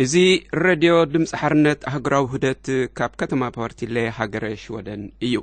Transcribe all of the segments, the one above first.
እዚ ሬድዮ ድምፂ ሓርነት ኣህጉራዊ ውህደት ካብ ከተማ ፓርቲለ ሃገረ ሽወደን እዩ።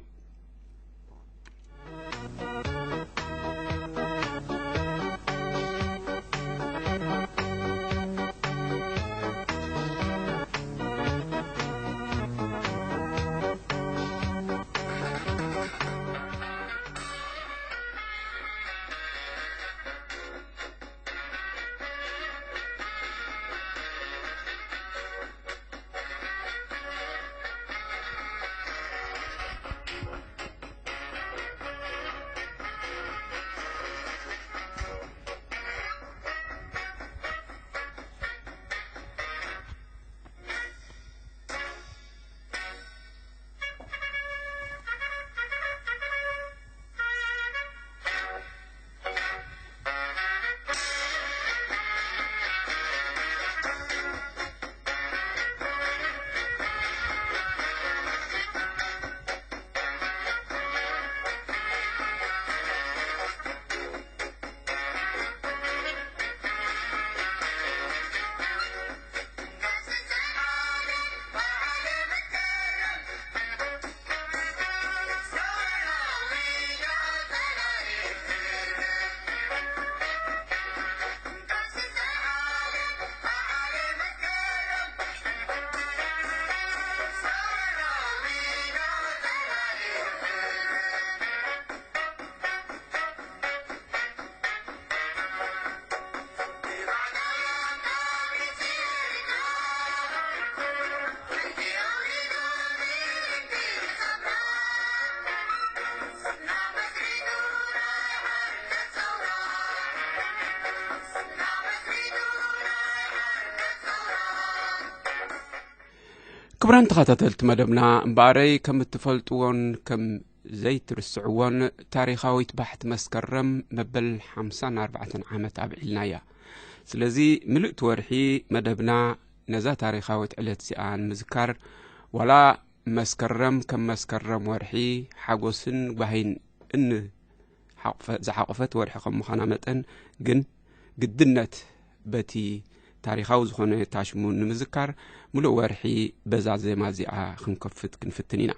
ክቡራን ተኸታተልቲ መደብና፣ እምበኣረይ ከም እትፈልጥዎን ከም ዘይትርስዕዎን፣ ታሪኻዊት ባሕቲ መስከረም መበል ሓምሳን ኣርባዕተን ዓመት ኣብዒልና እያ። ስለዚ ምልእቲ ወርሒ መደብና ነዛ ታሪኻዊት ዕለት እዚኣ ንምዝካር፣ ዋላ መስከረም ከም መስከረም ወርሒ ሓጎስን ጓሂን እንሓቑፈ-፣ ዝሓቖፈት ወርሒ ከም ምዃና መጠን፣ ግን ግድነት በቲ ታሪኻዊ ዝኾነ ታሽሙ ንምዝካር፣ ምሉእ ወርሒ በዛ ዜማ እዚኣ ክንከፍት ክንፍትን ኢና።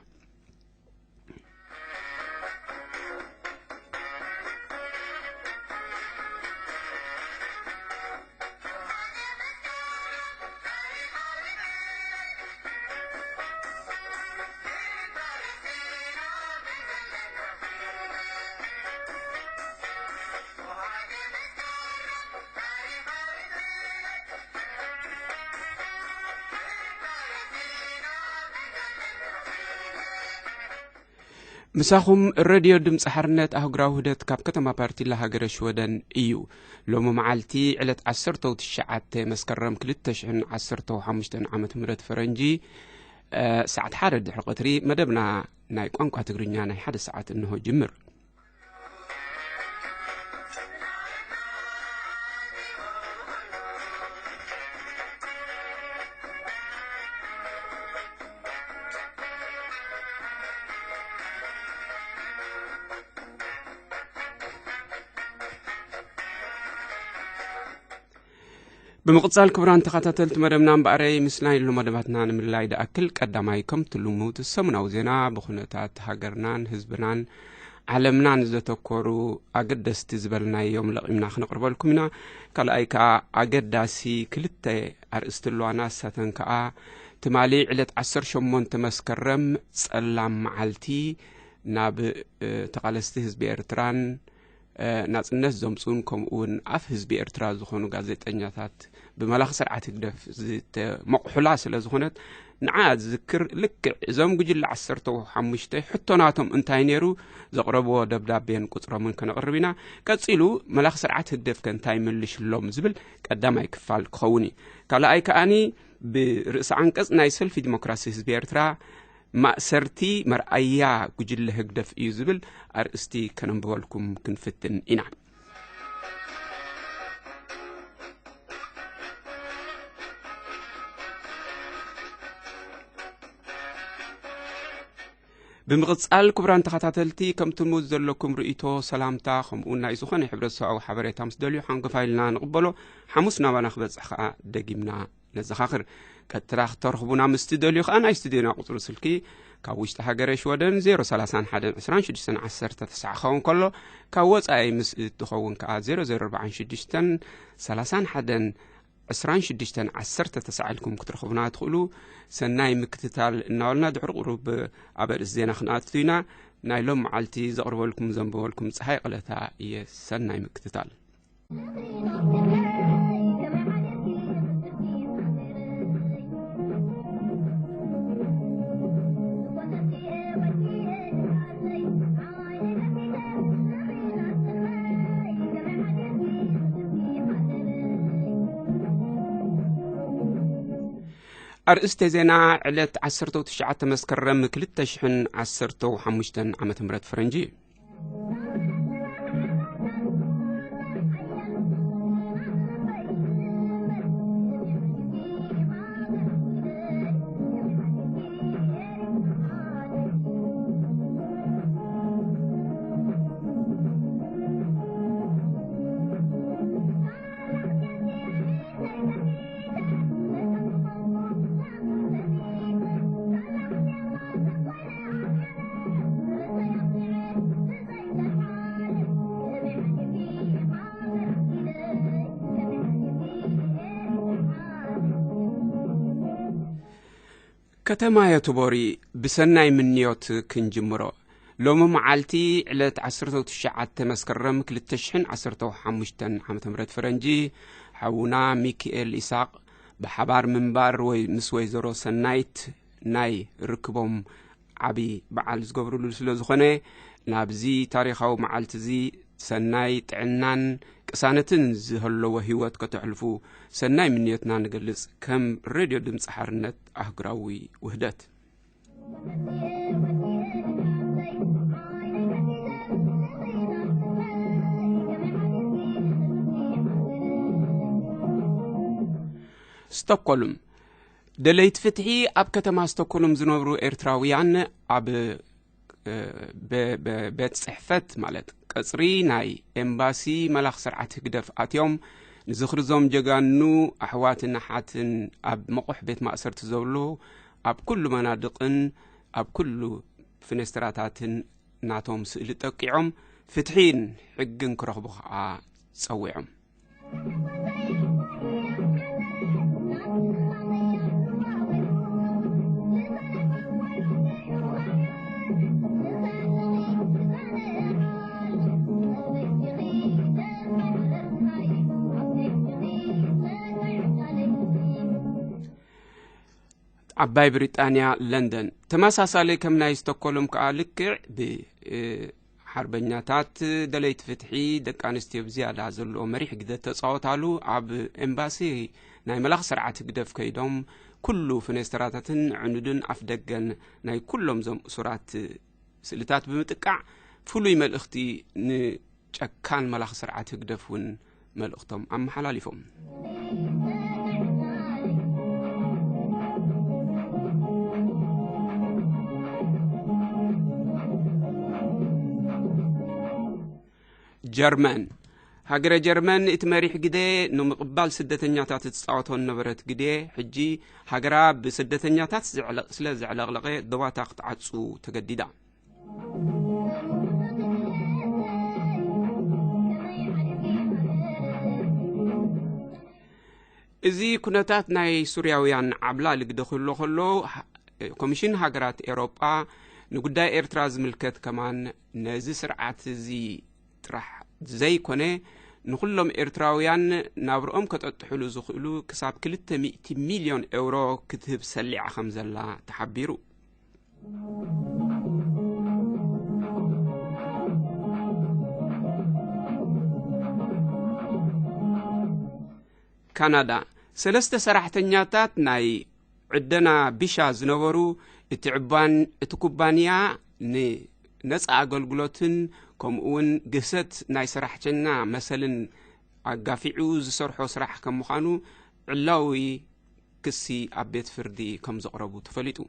ምሳኹም ሬድዮ ድምፂ ሓርነት ኣህጉራዊ ውህደት ካብ ከተማ ፓርቲላ ሃገረ ሽወደን እዩ። ሎሚ መዓልቲ ዕለት ዓሰርተ ትሽዓተ መስከረም ክልተ ሽሕን ዓሰርተ ሓሙሽተን ዓመተ ምህረት ፈረንጂ፣ እ፣ ሰዓት ሓደ ድሕሪ ቀትሪ መደብና ናይ ቋንቋ ትግርኛ ናይ ሓደ ሰዓት እንሆ ጅምር። ብምቕጻል ክቡራን ተኸታተልቲ መደብና እምበኣረይ ምስ ናይ ሎ መደባትና ንምልላይ ድኣክል ቀዳማይ ከምቲ ልሙድ ሰሙናዊ ዜና ብኹነታት ሃገርናን ህዝብናን ዓለምናን ዘተኮሩ ኣገደስቲ ዝበልናዮም ለቒምና ክነቕርበልኩም ኢና። ካልኣይ ከኣ ኣገዳሲ ክልተ ኣርእስቲ ኣለዋና። ንሳተን ከኣ ትማሊ ዕለት ዓሰርተ ሸሞንተ መስከረም ጸላም መዓልቲ ናብ፣ እ፣ ተቓለስቲ ህዝቢ ኤርትራን እ፣ ናጽነት ዘምጽኡን ከምኡ እውን ኣፍ ህዝቢ ኤርትራ ዝኾኑ ጋዜጠኛታት ብመላኺ ስርዓት ህግደፍ ዝተመቑሑላ ስለ ዝኾነት፣ ንዓ ዝዝክር ልክዕ እዞም ጉጅለ ዓሰርተ ሓሙሽተ ሕቶ ናቶም እንታይ ነይሩ፣ ዘቕረብዎ ደብዳቤን ቁጽሮምን ከነቕርብ ኢና። ቀጺሉ መላኺ ስርዓት ህግደፍ ከ እንታይ ይምልሽሎም ዝብል ቀዳማይ ክፋል ክኸውን እዩ። ካልኣይ ከኣኒ ብርእሰ ዓንቀጽ ናይ ሰልፊ ዲሞክራሲ ህዝቢ ኤርትራ ማእሰርቲ መርኣያ ጉጅለ ህግደፍ እዩ ዝብል ኣርእስቲ ከነንብበልኩም ክንፍትን ኢና። ብምቕጻል ክቡራን ተኸታተልቲ፣ ከምቲ ልሙድ ዘለኩም ርእይቶ፣ ሰላምታ፣ ከምኡውን ናይ ዝኾነ ሕብረተሰባዊ ሓበሬታ ምስ ደልዩ ሓንጎፋ ኢልና ንቕበሎ። ሓሙስ ናባና ክበጽሕ ከኣ ደጊምና ነዘኻኽር። ቀጥታ ክትተረኽቡና ምስ ትደልዩ ከኣ ናይ ስቱድዮና ቁጽሪ ስልኪ ካብ ውሽጢ ሃገረ ሽወደን ዜሮ ሰላሳ ሓደን ዕስራን ሽዱሽተን ዓሰርተ ተስዓ ክኸውን ከሎ፣ ካብ ወጻኢ ምስ እትኸውን ከኣ ዜሮ ዜሮ ኣርባዓን ሽዱሽተን ሰላሳን ሓደን ዕስራን ሽዱሽተን ዓሰርተ ተስዓ ኢልኩም ክትረኽቡና ትኽእሉ። ሰናይ ምክትታል እናበልና ድሕሪ ቁሩብ ኣብ ኣርእስቲ ዜና ክንኣቱ ኢና። ናይ ሎም መዓልቲ ዘቕርበልኩም ዘንበበልኩም ጸሃይ ቀለታ እየ። ሰናይ ምክትታል። ኣርእስተ ዜና። ዕለት ዓሰርተ ትሽዓተ መስከረም ክልተ ሽሕን ዓሰርተ ሓሙሽተን ዓመተ ምህረት ፈረንጂ። ከተማ ዮቶቦሪ ብሰናይ ምንዮት ክንጅምሮ። ሎሚ መዓልቲ ዕለት ዓሰርተ ትሽዓተ መስከረም ክልተ ሽሕን ዓሰርተ ሓሙሽተን ዓመተ ምህረት ፈረንጂ፣ ሓውና ሚኪኤል ኢሳቕ ብሓባር ምንባር ወይ ምስ ወይዘሮ ሰናይት ናይ ርክቦም ዓቢ በዓል ዝገብርሉ ስለ ዝኾነ፣ ናብዚ ታሪኻዊ መዓልቲ እዚ ሰናይ ጥዕናን ቅሳነትን ዝህለዎ ህይወት ከተሕልፉ ሰናይ ምንዮትና ንገልጽ፣ ከም ሬድዮ ድምጺ ሓርነት ኣህጉራዊ ውህደት። ስቶክሆልም። ደለይቲ ፍትሒ ኣብ ከተማ ስቶክሆልም ዝነብሩ ኤርትራውያን ኣብ፣ እ፣ በ-፣ በ-፣ ቤት ጽሕፈት ማለት ቀጽሪ ናይ ኤምባሲ መላኽ ስርዓት ህግደፍ ኣትዮም ንዝኽሪ ዞም ጀጋኑ ኣሕዋትን ኣሓትን ኣብ መቑሕ ቤት ማእሰርቲ ዘብሉ ኣብ ኩሉ መናድቕን ኣብ ኩሉ ፍነስትራታትን ናቶም ስእሊ ጠቂዖም ፍትሒን ሕግን ክረኽቡ ከኣ ጸዊዖም። ዓባይ ብሪጣንያ፣ ለንደን። ተመሳሳሊ ከም ናይ ስቶኮሎም ከኣ ልክዕ ብ፣ እ፣ ሓርበኛታት ደለይቲ ፍትሒ፣ ደቂ ኣንስትዮ ብዝያዳ ዘለዎ መሪሕ ግደ ተጻወታሉ። ኣብ ኤምባሲ ናይ መላኽ ስርዓት ህግደፍ ከይዶም ኩሉ ፍነስተራታትን ዕኑድን ኣፍ ደገን ናይ ኩሎም ዞም እሱራት ስእልታት ብምጥቃዕ ፍሉይ መልእኽቲ ንጨካን መላኽ ስርዓት ህግደፍ እውን መልእኽቶም ኣመሓላሊፎም። ጀርመን። ሃገረ ጀርመን እቲ መሪሕ ግደ ንምቕባል ስደተኛታት እትጻወቶ ነበረት ግደ፣ ሕጂ ሃገራ ብስደተኛታት ዝዕለ-፣ ስለ ዘዕለቕለቐ ዶባታ ክትዓጹ ተገዲዳ። እዚ ኩነታት ናይ ሱርያውያን ዓብላሊ ግደ ክህሎ ከሎ፣ ሃ-፣ ኮሚሽን ሃገራት ኤውሮጳ ንጉዳይ ኤርትራ ዝምልከት ከማን ነዚ ስርዓት እዚ ጥራሕ ዘይኮነ፣ ንኹሎም ኤርትራውያን ናብርኦም ከጠጥሕሉ ዝኽእሉ ክሳብ ክልተ ሚእቲ ሚልዮን ኤውሮ ክትህብ ሰሊዓ ከም ዘላ ተሓቢሩ። ካናዳ፣ ሰለስተ ሰራሕተኛታት ናይ ዕደና ቢሻ ዝነበሩ፣ እቲ ዕባን-፣ እቲ ኩባንያ ንነጻ ኣገልግሎትን ከምኡውን ግህሰት ናይ ሰራሕተኛ መሰልን ኣጋፊዑ ዝሰርሖ ስራሕ ከም ምዃኑ ዕላዊ ክሲ ኣብ ቤት ፍርዲ ከም ዘቕረቡ ተፈሊጡ።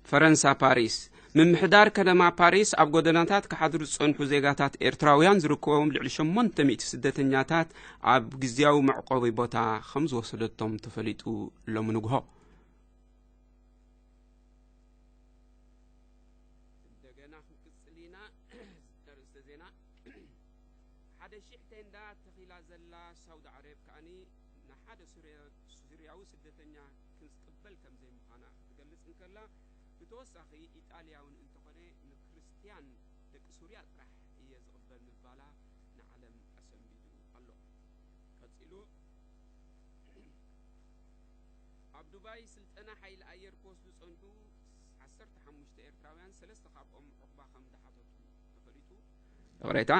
ፈረንሳ ፓሪስ። ምምሕዳር ከተማ ፓሪስ ኣብ ጎደናታት ክሓድሩ ዝጸንሑ ዜጋታት ኤርትራውያን ዝርከቦም ልዕሊ ሸሞንተ ሚእቲ ስደተኛታት ኣብ ግዝያዊ መዕቆቢ ቦታ ከም ዝወሰደቶም ተፈሊጡ። ሎሚ ንግሆ እንደገና ክንቅጽል ኢና። ኣርእስተ ዜና። ሓደ ሺሕ ቴንዳ ተኺላ ዘላ ሳውዲ ዓረብ ከኣኒ ንሓደ ሱርያ-፣ ሱርያዊ ስደተኛ ክንስቅበል ከም ዘይምዃና ክትገልጽ እንከላ፣ ብተወሳኺ ኢጣልያ እውን እንተኾነ ንክርስትያን ደቂ ሱርያ ጥራሕ እየ ዝቕበል ምባላ ንዓለም ኣሰንቢዱ ኣሎ። ቀጺሉ፣ ኣብ ዱባይ ስልጠና ሓይሊ ኣየር ክወስዱ ዝጸንሑ ዓሰርተ ሓሙሽተ ኤርትራውያን ሰለስተ ካብኦም ዑቕባ ከም ዝሓተቱ ተፈሊጡ። ይቕሬታ።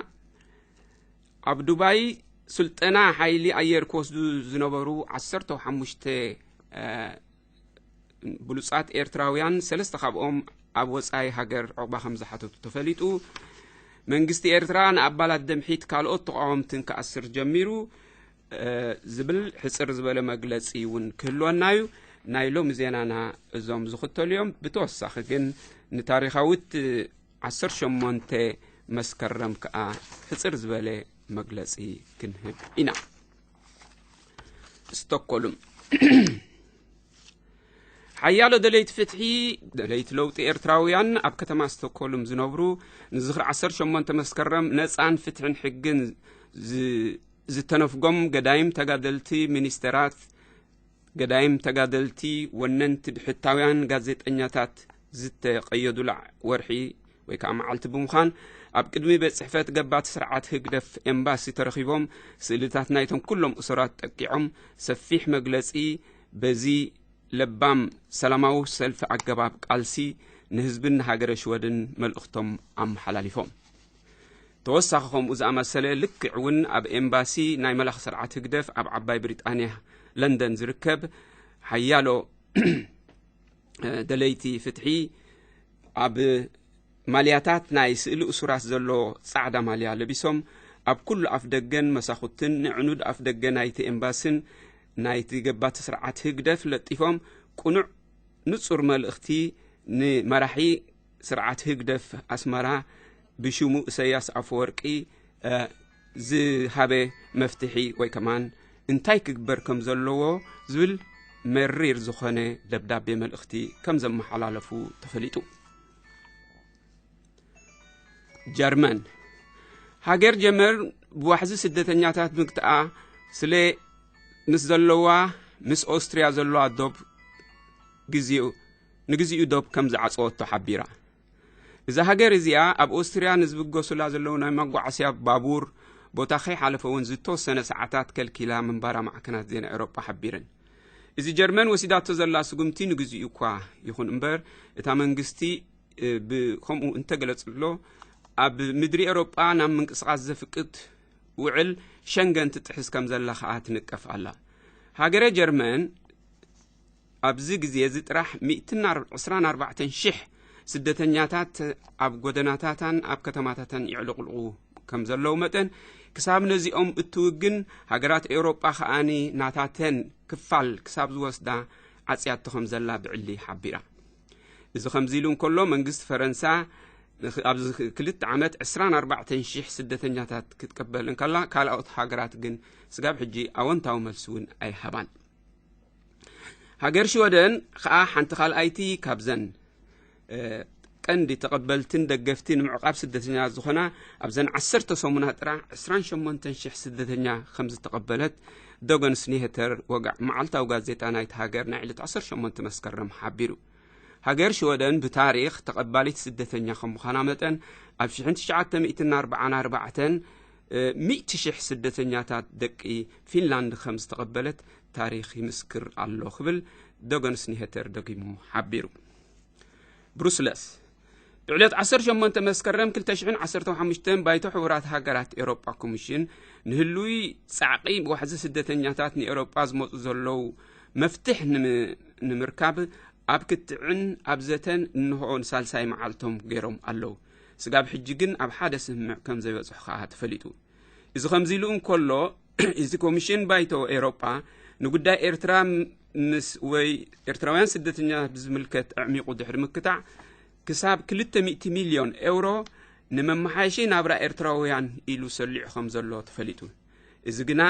ኣብ ዱባይ ስልጠና ሓይሊ ኣየር ክወስዱ ዝነበሩ ዓሰርተ ሓሙሽተ፣ እ፣ ብሉጻት ኤርትራውያን ሰለስተ ካብኦም ኣብ ወጻኢ ሃገር ዑቕባ ከም ዝሓተቱ ተፈሊጡ። መንግስቲ ኤርትራ ንኣባላት ደምሒት ካልኦት ተቓወምትን ክኣስር ጀሚሩ፣ እ፣ ዝብል ሕጽር ዝበለ መግለጺ እውን ክህልወና እዩ። ናይ ሎሚ ዜናና እዞም ዝኽተሉ እዮም። ብተወሳኺ ግን ንታሪኻዊት ዓሰርተ ሸሞንተ መስከረም ከኣ ሕጽር ዝበለ መግለጺ ክንህብ ኢና። ስቶኮልም። ሓያሎ ደለይቲ ፍትሒ፣ ደለይቲ ለውጢ ኤርትራውያን ኣብ ከተማ ስቶኮልም ዝነብሩ ንዝኽሪ ዓሰርተ ሸሞንተ መስከረም ነጻን ፍትሕን ሕግን ዝ-፣ ዝተነፍጎም ገዳይም ተጋደልቲ፣ ሚኒስተራት፣ ገዳይም ተጋደልቲ፣ ወነንቲ ብሕታውያን ጋዜጠኛታት ዝተቐየዱላ ወርሒ ወይ ከዓ መዓልቲ ብምዃን፣ ኣብ ቅድሚ ቤት ጽሕፈት ገባቲ ስርዓት ህግደፍ ኤምባሲ ተረኺቦም፣ ስእልታት ናይቶም ኩሎም እሱራት ጠቂዖም፣ ሰፊሕ መግለጺ በዚ ለባም ሰላማዊ ሰልፊ ኣገባብ ቃልሲ ንህዝብን ንሃገረ ሽወደን መልእኽቶም ኣመሓላሊፎም። ተወሳኺ ከምኡ ዝኣመሰለ ልክዕ እውን ኣብ ኤምባሲ ናይ መላኺ ስርዓት ህግደፍ ኣብ ዓባይ ብሪጣንያ ለንደን ዝርከብ ሓያሎ ደለይቲ ፍትሒ ኣብ ማልያታት ናይ ስእሊ እሱራት ዘሎ ጻዕዳ ማልያ ለቢሶም ኣብ ኩሉ ኣፍ ደገን መሳኹትን ንዕኑድ ኣፍ ደገ ናይቲ ኤምባስን ናይቲ ገባቲ ስርዓት ህግደፍ ለጢፎም ቅኑዕ ንጹር መልእኽቲ ንመራሒ ስርዓት ህግደፍ ኣስመራ ብሽሙ እሰያስ ኣፈወርቂ፣ እ፣ ዝሃበ መፍትሒ ወይ ከማን እንታይ ክግበር ከም ዘለዎ ዝብል መሪር ዝኾነ ደብዳቤ መልእኽቲ ከም ዘመሓላለፉ ተፈሊጡ። ጀርመን። ሃገር ጀርመን ብዋሕዚ ስደተኛታት ምግትኣ ስለ ምስ ዘለዋ ምስ ኦስትርያ ዘለዋ ዶብ ግዜኡ፣ ንግዜኡ ዶብ ከም ዝዓጸወቶ ሓቢራ። እዛ ሃገር እዚኣ ኣብ ኦስትርያ ንዝብገሱላ ዘለዉ ናይ መጓዓስያ ባቡር ቦታ ከይሓለፈ እውን ዝተወሰነ ሰዓታት ከልኪላ ምንባራ ማዕከናት ዜና ኤውሮጳ ሓቢረን። እዚ ጀርመን ወሲዳቶ ዘላ ስጉምቲ ንግዜኡ እኳ ይኹን እምበር፣ እታ መንግስቲ፣ እ፣ ብ-፣ ከምኡ እንተገለጽሎ፣ ኣብ ምድሪ ኤውሮጳ ናብ ምንቅስቓስ ዘፍቅድ ውዕል ሸንገን ትጥሕስ ከም ዘላ ከኣ ትንቀፍ ኣላ። ሃገረ ጀርመን ኣብዚ ግዜ እዚ ጥራሕ ሚእትን ዕስራን ኣርባዕተን ሽሕ ስደተኛታት ኣብ ጎደናታታን ኣብ ከተማታታን ይዕልቕልቑ ከም ዘለዉ መጠን፣ ክሳብ ነዚኦም እትውግን ሃገራት ኤውሮጳ ከኣኒ ናታተን ክፋል ክሳብ ዝወስዳ ዓጽያቶ ከም ዘላ ብዕሊ ሓቢራ። እዚ ከምዚ ኢሉ እንከሎ፣ መንግስቲ ፈረንሳ ንኽ-፣ ኣብዚ ክልተ ዓመት ዕስራን ኣርባዕተን ሽሕ ስደተኛታት ክትቅበል እንከላ፣ ካልኦት ሃገራት ግን ስጋብ ሕጂ ኣወንታዊ መልሲ እውን ኣይሃባን። ሃገር ሽወደን ከኣ ሓንቲ ካልኣይቲ ካብዘን፣ እ፣ ቀንዲ ተቐበልትን ደገፍቲ ንምዕቃብ ስደተኛታት ዝኾና ኣብዘን ዓሰርተ ሰሙናት ጥራሕ ዕስራን ሸሞንተን ሽሕ ስደተኛ ከም ዝተቐበለት ዶገንስ ኒሄተር ወግዒ መዓልታዊ ጋዜጣ ናይቲ ሃገር ናይ ዕለት ዓሰርተ ሸሞንተ መስከረም ሓቢሩ። ሃገር ሽወደን ብታሪኽ ተቐባሊት ስደተኛ ከም ምዃና መጠን ኣብ ሽሕን ትሽዓተ ሚእትን ኣርባዓን ኣርባዕተን፣ እ፣ ሚእቲ ሽሕ ስደተኛታት ደቂ ፊንላንድ ከም ዝተቐበለት ታሪኽ ይምስክር ኣሎ ክብል ዶገንስ ኒሄተር ደጊሙ ሓቢሩ። ብሩስለስ። ብዕለት ዓሰርተ ሸሞንተ መስከረም ክልተ ሽሕን ዓሰርተ ሓሙሽተን ባይቶ ሕቡራት ሃገራት ኤውሮጳ ኮሚሽን ንህሉይ ጻዕቒ ዋሕዚ ስደተኛታት ንኤውሮጳ ዝመጹ ዘለዉ መፍትሕ ንም-፣ ንምርካብ ኣብ ክትዕን ኣብ ዘተን እንሆ ንሳልሳይ መዓልቶም ገይሮም ኣለዉ። ስጋብ ሕጂ ግን ኣብ ሓደ ስምምዕ ከም ዘይበጽሑ ከኣ ተፈሊጡ። እዚ ከምዚ ኢሉ እንከሎ፣ እዚ ኮሚሽን ባይቶ ኤውሮጳ ንጉዳይ ኤርትራ ም-፣ ምስ ወይ ኤርትራውያን ስደተኛታት ብዝምልከት ኣዕሚቑ ድሕሪ ምክታዕ፣ ክሳብ ክልተ ሚእቲ ሚልዮን ኤውሮ ንመመሓየሺ ናብራ ኤርትራውያን ኢሉ ሰሊዑ ከም ዘሎ ተፈሊጡ። እዚ ግና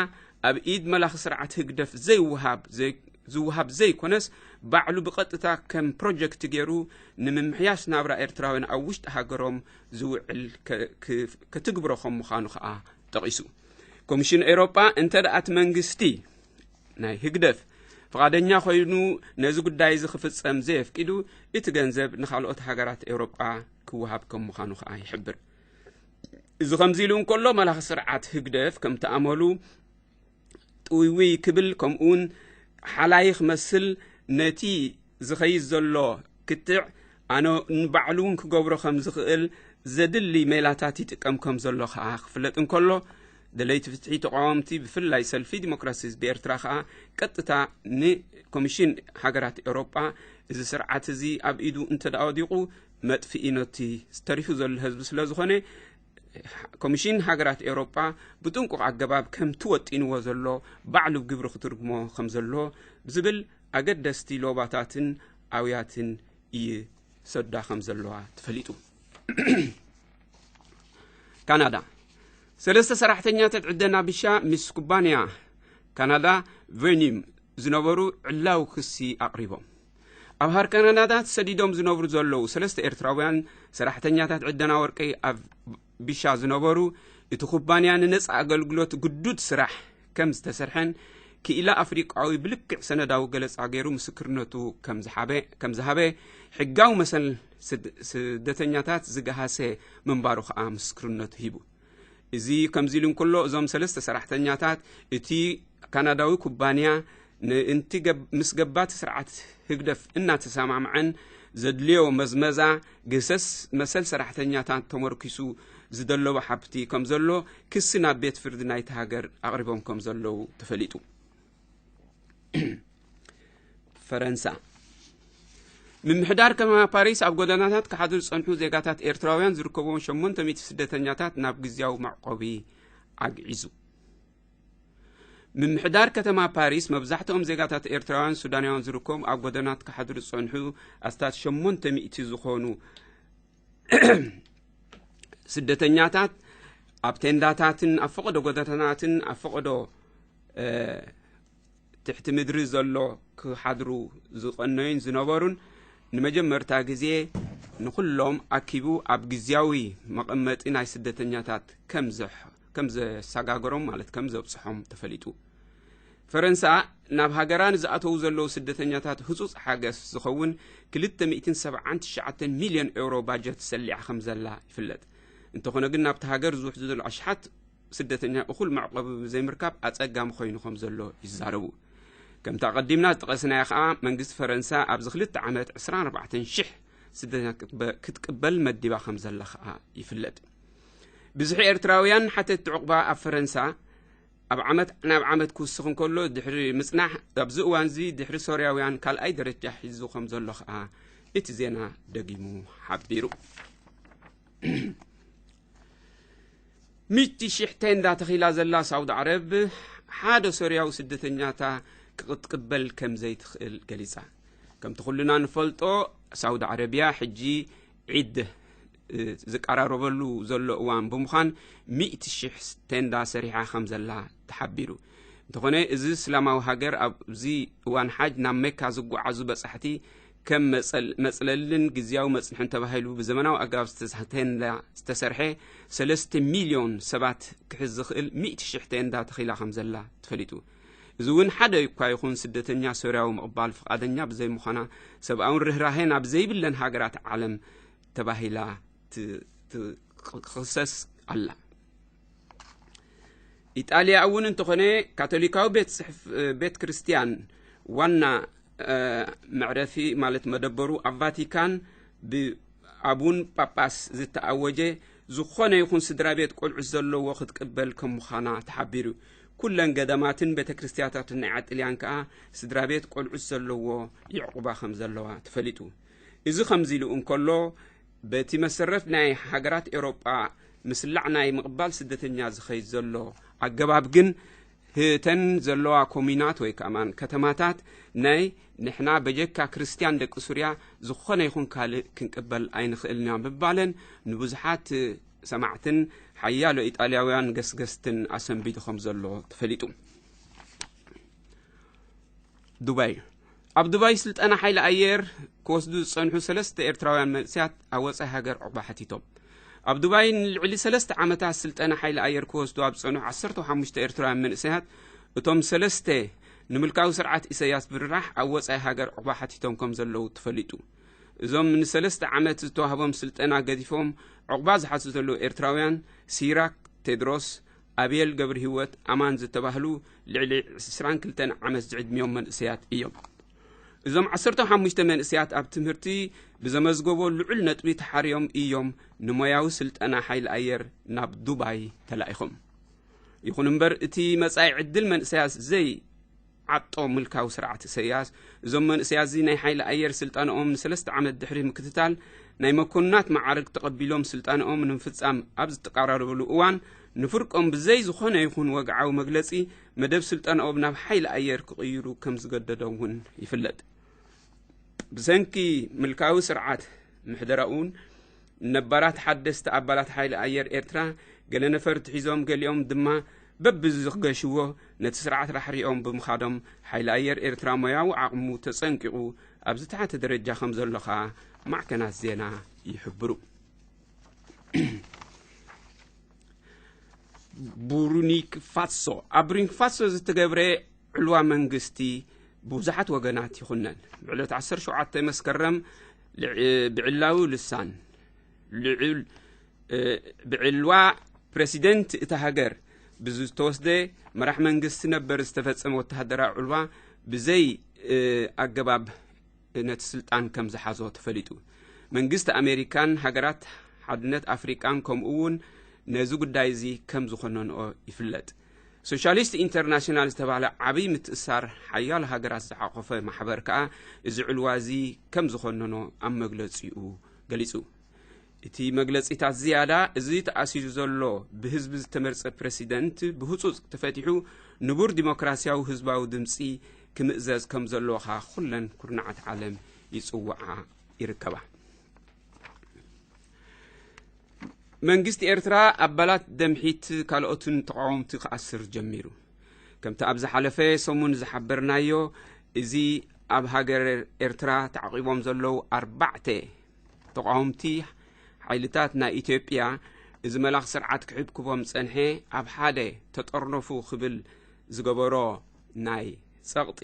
ኣብ ኢድ መላኺ ስርዓት ህግደፍ ዘይወሃብ፣ ዘይ-፣ ዝወሃብ ዘይኮነስ፣ ባዕሉ ብቐጥታ ከም ፕሮጀክት ገይሩ ንምምሕያሽ ናብራ ኤርትራውያን ኣብ ውሽጢ ሃገሮም ዝውዕል ከ-፣ ክ-፣ ከትግብሮ ከም ምዃኑ ከኣ ጠቒሱ። ኮሚሽን ኤውሮጳ እንተ ደኣ እቲ መንግስቲ ናይ ህግደፍ ፍቓደኛ ኮይኑ ነዚ ጉዳይ እዚ ክፍጸም ዘየፍቂዱ፣ እቲ ገንዘብ ንኻልኦት ሃገራት ኤውሮጳ ክወሃብ ከም ምዃኑ ከኣ ይሕብር። እዚ ከምዚ ኢሉ እንከሎ፣ መላኺ ስርዓት ህግደፍ ከምቲ ኣመሉ ጥውይውይ ክብል፣ ከምኡውን ሓላይ ክመስል፣ ነቲ ዝኸይድ ዘሎ ክትዕ ኣነ ንባዕሉ እውን ክገብሮ ከም ዝኽእል ዘድሊ ሜላታት ይጥቀም ከም ዘሎ ከኣ ክፍለጥ እንከሎ፣ ደለይቲ ፍትሒ ተቃወምቲ፣ ብፍላይ ሰልፊ ዲሞክራሲ ህዝቢ ኤርትራ ከኣ ቀጥታ ንኮሚሽን ሃገራት ኤውሮጳ፣ እዚ ስርዓት እዚ ኣብ ኢዱ እንተ ደኣ ወዲቑ፣ መጥፍኢ ነቲ ተሪፉ ዘሎ ህዝቢ ስለ ዝኾነ፣ ኮሚሽን ሃገራት ኤውሮጳ ብጥንቁቕ ኣገባብ ከምቲ ወጢንዎ ዘሎ ባዕሉ ብግብሪ ክትርጉሞ ከም ዘለዎ ብዝብል ኣገደስቲ ሎባታትን ኣውያትን ይሰዳ ከም ዘለዋ ተፈሊጡ። ካናዳ፣ ሰለስተ ሰራሕተኛታት ዕደና ቢሻ ምስ ኩባንያ ካናዳ ቬኒም ዝነበሩ ዕላዊ ክሲ ኣቕሪቦም። ኣብ ሃር ካናዳ ተሰዲዶም ዝነብሩ ዘለዉ ሰለስተ ኤርትራውያን ሰራሕተኛታት ዕደና ወርቂ ኣብ ቢሻ ዝነበሩ፣ እቲ ኩባንያ ንነጻ ኣገልግሎት ግዱድ ስራሕ ከም ዝተሰርሐን ክኢላ ኣፍሪቃዊ ብልክዕ ሰነዳዊ ገለጻ ገይሩ ምስክርነቱ ከም ዝሓበ፣ ከም ዝሃበ፣ ሕጋዊ መሰል ስድ-፣ ስደተኛታት ዝገሃሰ ምንባሩ ከኣ ምስክርነቱ ሂቡ። እዚ ከምዚ ኢሉ እንከሎ፣ እዞም ሰለስተ ሰራሕተኛታት እቲ ካናዳዊ ኩባንያ ንእንቲ ገብ-፣ ምስ ገባቲ ስርዓት ህግደፍ እናተሰማምዐን ዘድልዮ መዝመዛ ግህሰት መሰል ሰራሕተኛታት ተመርኪሱ ዝደለቦ ሃብቲ ከም ዘሎ ክሲ ናብ ቤት ፍርዲ ናይቲ ሃገር ኣቕሪቦም ከም ዘለዉ ተፈሊጡ። ፈረንሳ፣ ምምሕዳር ከተማ ፓሪስ ኣብ ጎደናታት ክሓድሩ ዝጸንሑ ዜጋታት ኤርትራውያን ዝርከብዎም ሸሞንተ ሚእቲ ስደተኛታት ናብ ግዝያዊ መዕቆቢ ኣግዒዙ። ምምሕዳር ከተማ ፓሪስ መብዛሕትኦም ዜጋታት ኤርትራውያን ሱዳናውያን ዝርከቦም ኣብ ጎደናት ክሓድሩ ዝጸንሑ ኣስታት ሸሞንተ ሚእቲ ዝኾኑ ስደተኛታት ኣብ ቴንዳታትን ኣብ ፈቐዶ ጎደናታትን ኣብ ፈቐዶ፣ እ፣ ትሕቲ ምድሪ ዘሎ ክሓድሩ ዝቐነዩን ዝነበሩን ንመጀመርታ ግዜ ንኹሎም ኣኪቡ ኣብ ግዝያዊ መቐመጢ ናይ ስደተኛታት ከም ዘሕ-፣ ከም ዘሰጋገሮም ማለት ከም ዘብጽሖም ተፈሊጡ። ፈረንሳ ናብ ሃገራ ንዝኣተዉ ዘለዉ ስደተኛታት ህጹጽ ሓገዝ ዝኸውን ክልተ ሚእትን ሰብዓን ትሽዓተን ሚልዮን ኤውሮ ባጀት ሰሊዓ ከም ዘላ ይፍለጥ። እንተኾነ ግን ናብቲ ሃገር ዝውሕዙ ዘለዉ ኣሽሓት ስደተኛ እኹል መዕቆቢ ብዘይምርካብ ኣጸጋሚ ኮይኑ ከም ዘሎ ይዛረቡ። ከምቲ ኣቐዲምና ዝጠቐስናዮ ከኣ መንግስቲ ፈረንሳ ኣብዚ ክልተ ዓመት ዕስራን ኣርባዕተን ሽሕ ስደተኛ ክትበ-፣ ክትቅበል መዲባ ከም ዘላ ከኣ ይፍለጥ። ብዝሒ ኤርትራውያን ሓተትቲ ዕቑባ ኣብ ፈረንሳ ኣብ ዓመት ናብ ዓመት ክውስኽ እንከሎ ድሕሪ ምጽናሕ፣ ኣብዚ እዋን እዚ ድሕሪ ሶርያውያን ካልኣይ ደረጃ ሒዙ ከም ዘሎ ከኣ እቲ ዜና ደጊሙ ሓቢሩ። ሚእቲ ሽሕ ቴንዳ ተኺላ ዘላ ሳውዲ ዓረብ ሓደ ሶርያዊ ስደተኛታ ክትቅበል ከም ዘይትኽእል ገሊጻ። ከምቲ ኩልና ንፈልጦ፣ ሳውዲ ዓረብያ ሕጂ ዒድ፣ እ፣ ዝቀራረበሉ ዘሎ እዋን ብምዃን፣ ሚእቲ ሽሕ ቴንዳ ሰሪሓ ከም ዘላ ተሓቢሩ። እንተኾነ፣ እዚ እስላማዊ ሃገር ኣብዚ እዋን ሓጅ ናብ መካ ዝጓዓዙ በጻሕቲ ከም መጸል-፣ መጽለልን ግዝያዊ መጽንሕን ተባሂሉ ብዘመናዊ ኣገባብ ዝተሰርሐ ቴንዳ ዝተሰርሐ ሰለስተ ሚልዮን ሰባት ክሕዝ ዝኽእል ሚእቲ ሽሕ ቴንዳ ተኺላ ከም ዘላ ተፈሊጡ። እዚ እውን ሓደ እኳ ይኹን ስደተኛ ሶርያዊ ምቕባል ፍቓደኛ ብዘይምዃና ሰብኣውን ርህራሄን ኣብ ዘይብለን ሃገራት ዓለም ተባሂላ ት-፣ ት-፣ ክኽሰስ ኣላ። ኢጣልያ እውን እንተኾነ ካቶሊካዊ ቤት ጽሕፍ-፣ ቤት ክርስቲያን ዋና፣ እ፣ መዕረፊ ማለት መደበሩ ኣብ ቫቲካን ብኣቡን ጳጳስ ዝተኣወጀ ዝኾነ ይኹን ስድራ ቤት ቆልዑት ዘለዎ ክትቅበል ከም ምዃና ተሓቢሩ። ኩለን ገዳማትን ቤተ ክርስቲያናትን ናይ ዓጥልያን ከኣ ስድራ ቤት ቆልዑት ዘለዎ ይዕቁባ ከም ዘለዋ ተፈሊጡ። እዚ ከምዚ ኢሉ እንከሎ፣ በቲ መሰረት ናይ ሃገራት ኤውሮጳ ምስላዕ ናይ ምቕባል ስደተኛ ዝኸይድ ዘሎ ኣገባብ ግን እተን ዘለዋ ኮሚናት ወይ ከማን ከተማታት ናይ ንሕና በጀካ ክርስትያን ደቂ ሱርያ ዝኾነ ይኹን ካልእ ክንቅበል ኣይንኽእልና ምባለን ንብዙሓት ሰማዕትን ሓያሎ ኢጣልያውያን ገስገስትን ኣሰንቢዱ ከም ዘሎ ተፈሊጡ። ዱባይ። ኣብ ዱባይ ስልጠና ሓይሊ ኣየር ክወስዱ ዝጸንሑ ሰለስተ ኤርትራውያን መንእሰያት ኣብ ወጻኢ ሃገር ዑቕባ ሓቲቶም። ኣብ ዱባይ ንልዕሊ ሰለስተ ዓመታት ስልጠና ሓይሊ ኣየር ክወስዱ ኣብ ዝጸንሑ ዓሰርተ ሓሙሽተ ኤርትራውያን መንእሰያት፣ እቶም ሰለስተ ንምልካዊ ስርዓት ኢሰያስ ብርራሕ ኣብ ወጻኢ ሃገር ዑቕባ ሓቲቶም ከም ዘለዉ ተፈሊጡ። እዞም ንሰለስተ ዓመት ዝተዋህቦም ስልጠና ገዲፎም ዑቕባ ዝሓቱ ዘለዉ ኤርትራውያን፣ ሲራክ ቴድሮስ፣ ኣቤል ገብረሂወት፣ ኣማን ዝተባህሉ ልዕሊ ዕስራን ክልተን ዓመት ዝዕድሚኦም መንእሰያት እዮም። እዞም ዓሰርተ ሓሙሽተ መንእሰያት ኣብ ትምህርቲ ብዘመዝገቦ ልዑል ነጥቢ ተሓርዮም እዮም ንሞያዊ ስልጠና ሓይሊ ኣየር ናብ ዱባይ ተላኢኾም። ይኹን እምበር፣ እቲ መጻኢ ዕድል መንእሰያት ዘይዓጦ ምልካዊ ስርዓት ኢሰያስ፣ እዞም መንእሰያት እዚ ናይ ሓይሊ ኣየር ስልጠናኦም ንሰለስተ ዓመት ድሕሪ ምክትታል፣ ናይ መኮንናት መዓርግ ተቐቢሎም ስልጠናኦም ንምፍጻም ኣብ ዝተቃራረብሉ እዋን፣ ንፍርቆም ብዘይ ዝኾነ ይኹን ወግዓዊ መግለጺ፣ መደብ ስልጠናኦም ናብ ሓይሊ ኣየር ክቕይሩ ከም ዝገደዶም እውን ይፍለጥ። ብሰንኪ ምልካዊ ስርዓት ምሕደራኡን ነባራት ሓደስቲ ኣባላት ሓይሊ ኣየር ኤርትራ፣ ገለ ነፈርቲ ሒዞም፣ ገሊኦም ድማ በብዝገሽዎ ነቲ ስርዓት ራሕሪኦም ብምኻዶም፣ ሓይሊ ኣየር ኤርትራ ሞያዊ ዓቕሙ ተጸንቂቑ ኣብ ዝተሓተ ደረጃ ከም ዘሎ ኸኣ ማዕከናት ዜና ይሕብሩ። ቡርኪና ፋሶ። ኣብ ቡርኪና ፋሶ ዝተገብረ ዕልዋ መንግስቲ ብብዙሓት ወገናት ይኹነን። ብዕለት ዓሰርተ ሸውዓተ መስከረም ልዕ-፣ ብዕላዊ ልሳን ልዑል፣ እ፣ ብዕልዋ ፕረሲደንት እታ ሃገር ብዝተወስደ መራሕ መንግስቲ ነበር ዝተፈጸመ ወተሃደራዊ ዕልዋ ብዘይ፣ እ፣ ኣገባብ ነቲ ስልጣን ከም ዝሓዞ ተፈሊጡ። መንግስቲ ኣሜሪካን ሃገራት ሓድነት ኣፍሪቃን ከምኡ እውን ነዚ ጉዳይ እዚ ከም ዝኾነንኦ ይፍለጥ። ሶሻሊስት ኢንተርናሽናል ዝተባህለ ዓብዪ ምትእሳር ሓያሎ ሃገራት ዝሓቆፈ ማሕበር ከኣ እዚ ዕልዋ እዚ ከም ዝኾነኖ ኣብ መግለጺኡ ገሊጹ። እቲ መግለጺታት ዝያዳ፣ እዚ ተኣሲሩ ዘሎ ብህዝቢ ዝተመርጸ ፕረሲደንት ብህጹጽ ተፈቲሑ ንቡር ዲሞክራሲያዊ ህዝባዊ ድምጺ ክምእዘዝ ከም ዘለዎ ኸኣ ኩለን ኩርናዓት ዓለም ይጽውዓ ይርከባ። መንግስቲ ኤርትራ ኣባላት ደምሒት ካልኦትን ተቃወምቲ ክኣስር ጀሚሩ። ከምቲ ኣብ ዝሓለፈ ሰሙን ዝሓበርናዮ፣ እዚ ኣብ ሃገር ኤርትራ ተዓቂቦም ዘለዉ ኣርባዕተ ተቃወምቲ ሓይልታት ናይ ኢትዮጵያ፣ እዚ መላኽ ስርዓት ክሕብክቦም ጸንሐ፣ ኣብ ሓደ ተጠርነፉ ክብል ዝገበሮ ናይ ጸቕጢ፣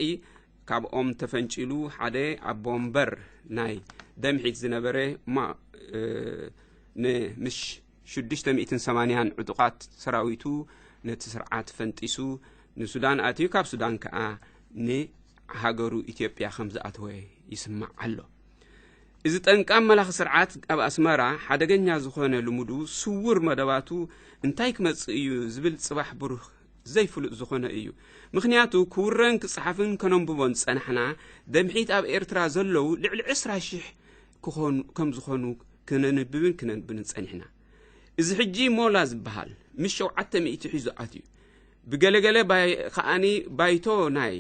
ካብኦም ተፈንጪሉ ሓደ ኣቦ ወንበር ናይ ደምሒት ዝነበረ፣ ማ-፣ እ፣ ንምሽ ሽዱሽተ ሚእትን ሰማንያን ዕጡቓት ሰራዊቱ ነቲ ስርዓት ፈንጢሱ ንሱዳን ኣትዩ፣ ካብ ሱዳን ከኣ ንሃገሩ ኢትዮጵያ ከም ዝኣተወ ይስማዕ ኣሎ። እዚ ጠንቃም መላኺ ስርዓት ኣብ ኣስመራ ሓደገኛ ዝኾነ ልሙዱ ስዉር መደባቱ እንታይ ክመጽእ እዩ ዝብል ጽባሕ ብሩህ ዘይፍሉጥ ዝኾነ እዩ። ምኽንያቱ ክውረን ክጸሓፍን ከነንብቦን ዝጸናሕና ደምሒት ኣብ ኤርትራ ዘለዉ ልዕሊ ዕስራ ሽሕ ክኾኑ፣ ከም ዝኾኑ ክነንብብን ክነንብብን ጸኒሕና። እዚ ሕጂ ሞላ ዝበሃል ምስ ሸውዓተ ሚእቲ ሒዙ ኣትዩ። ብገለገለ ባይ-፣ ከኣኒ ባይቶ ናይ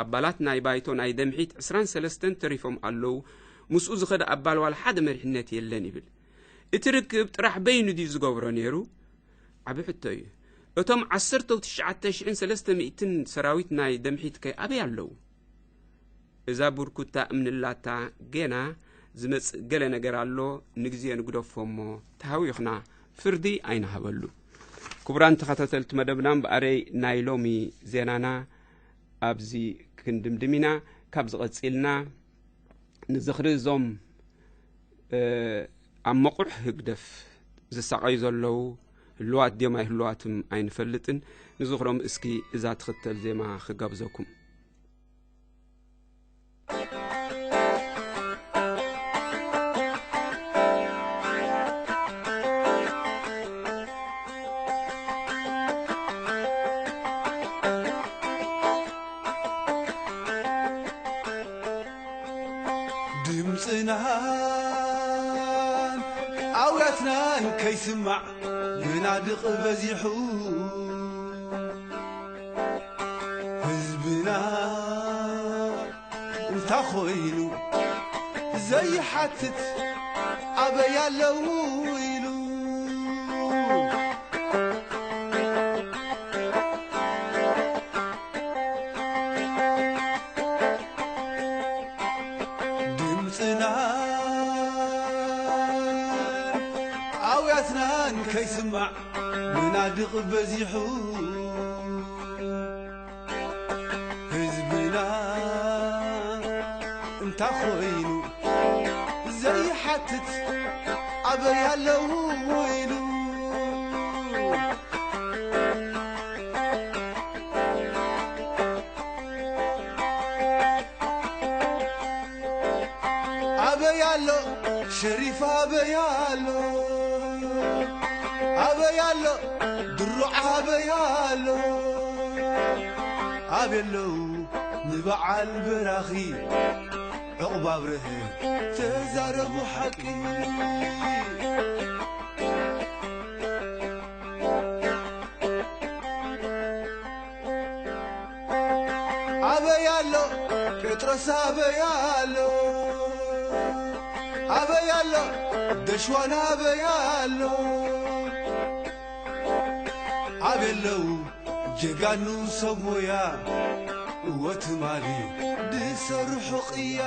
ኣባላት ናይ ባይቶ ናይ ደምሒት ዕስራን ሰለስተን ተሪፎም ኣለዉ። ምስኡ ዝኸደ ኣባል ዋላ ሓደ መሪሕነት የለን ይብል። እቲ ርክብ ጥራሕ በይኑ ድዩ ዝገብሮ ነይሩ? ዓቢ ሕቶ እዩ። እቶም ዓሰርተው ትሽዓተ ሽሕን ሰለስተ ሚእትን ሰራዊት ናይ ደምሒት ከ ኣበይ ኣለዉ? እዛ ቡርኩታ እምንላታ ጌና ዝመጽእ ገለ ነገር ኣሎ፣ ንግዜ ንግደፎ እሞ ተሃዊኽና ፍርዲ ኣይንሃበሉ። ክቡራን ተኸታተልቲ መደብና፣ እምበኣረይ ናይ ሎሚ ዜናና ኣብዚ ክንድምድም ኢና። ካብ ዝቐጺልና ንዝኽሪ እዞም፣ እ፣ ኣብ መቑሕ ህግደፍ ዝሳቐዩ ዘለዉ ህልዋት ድዮም ኣይህልዋትም ኣይንፈልጥን። ንዝኽሮም እስኪ እዛ ትኽተል ዜማ ክጋብዘኩም። ድምፅናን ኣውያትናን ከይስማዕ መናድቕ በዚሑ። ብና እንታ ኾይኑ ዘይሓትት ኣበይ ኣለዉ ኢሉ። ድምፅናን ኣውያትናን ከይስማዕ መናድቕ በዚሑ። ህዝብና እንታ ኾይኑ ዘይሓትት ኣበይ ኣለዉ ኢሉ። ኣበይ ኣሎ ሸሪፍ ኣበይ ኣሎ ኣበይ ኣሎ ድሩዕ ኣበይ ኣሎ ኣበይ ኣለዉ ንበዓል በራኺ ዕቑብ ኣብርሀ ተዛረቡ ሓቂ። ኣበይ ኣሎ ጴጥሮስ ኣበይ ኣሎ ኣበይ ኣሎ ደሽዋን ኣበይ ኣሎ ኣበይ ኣለዉ ጀጋኑ ሰብ ሞያ እወ ትማሊ ድሰርሑ ቅያ።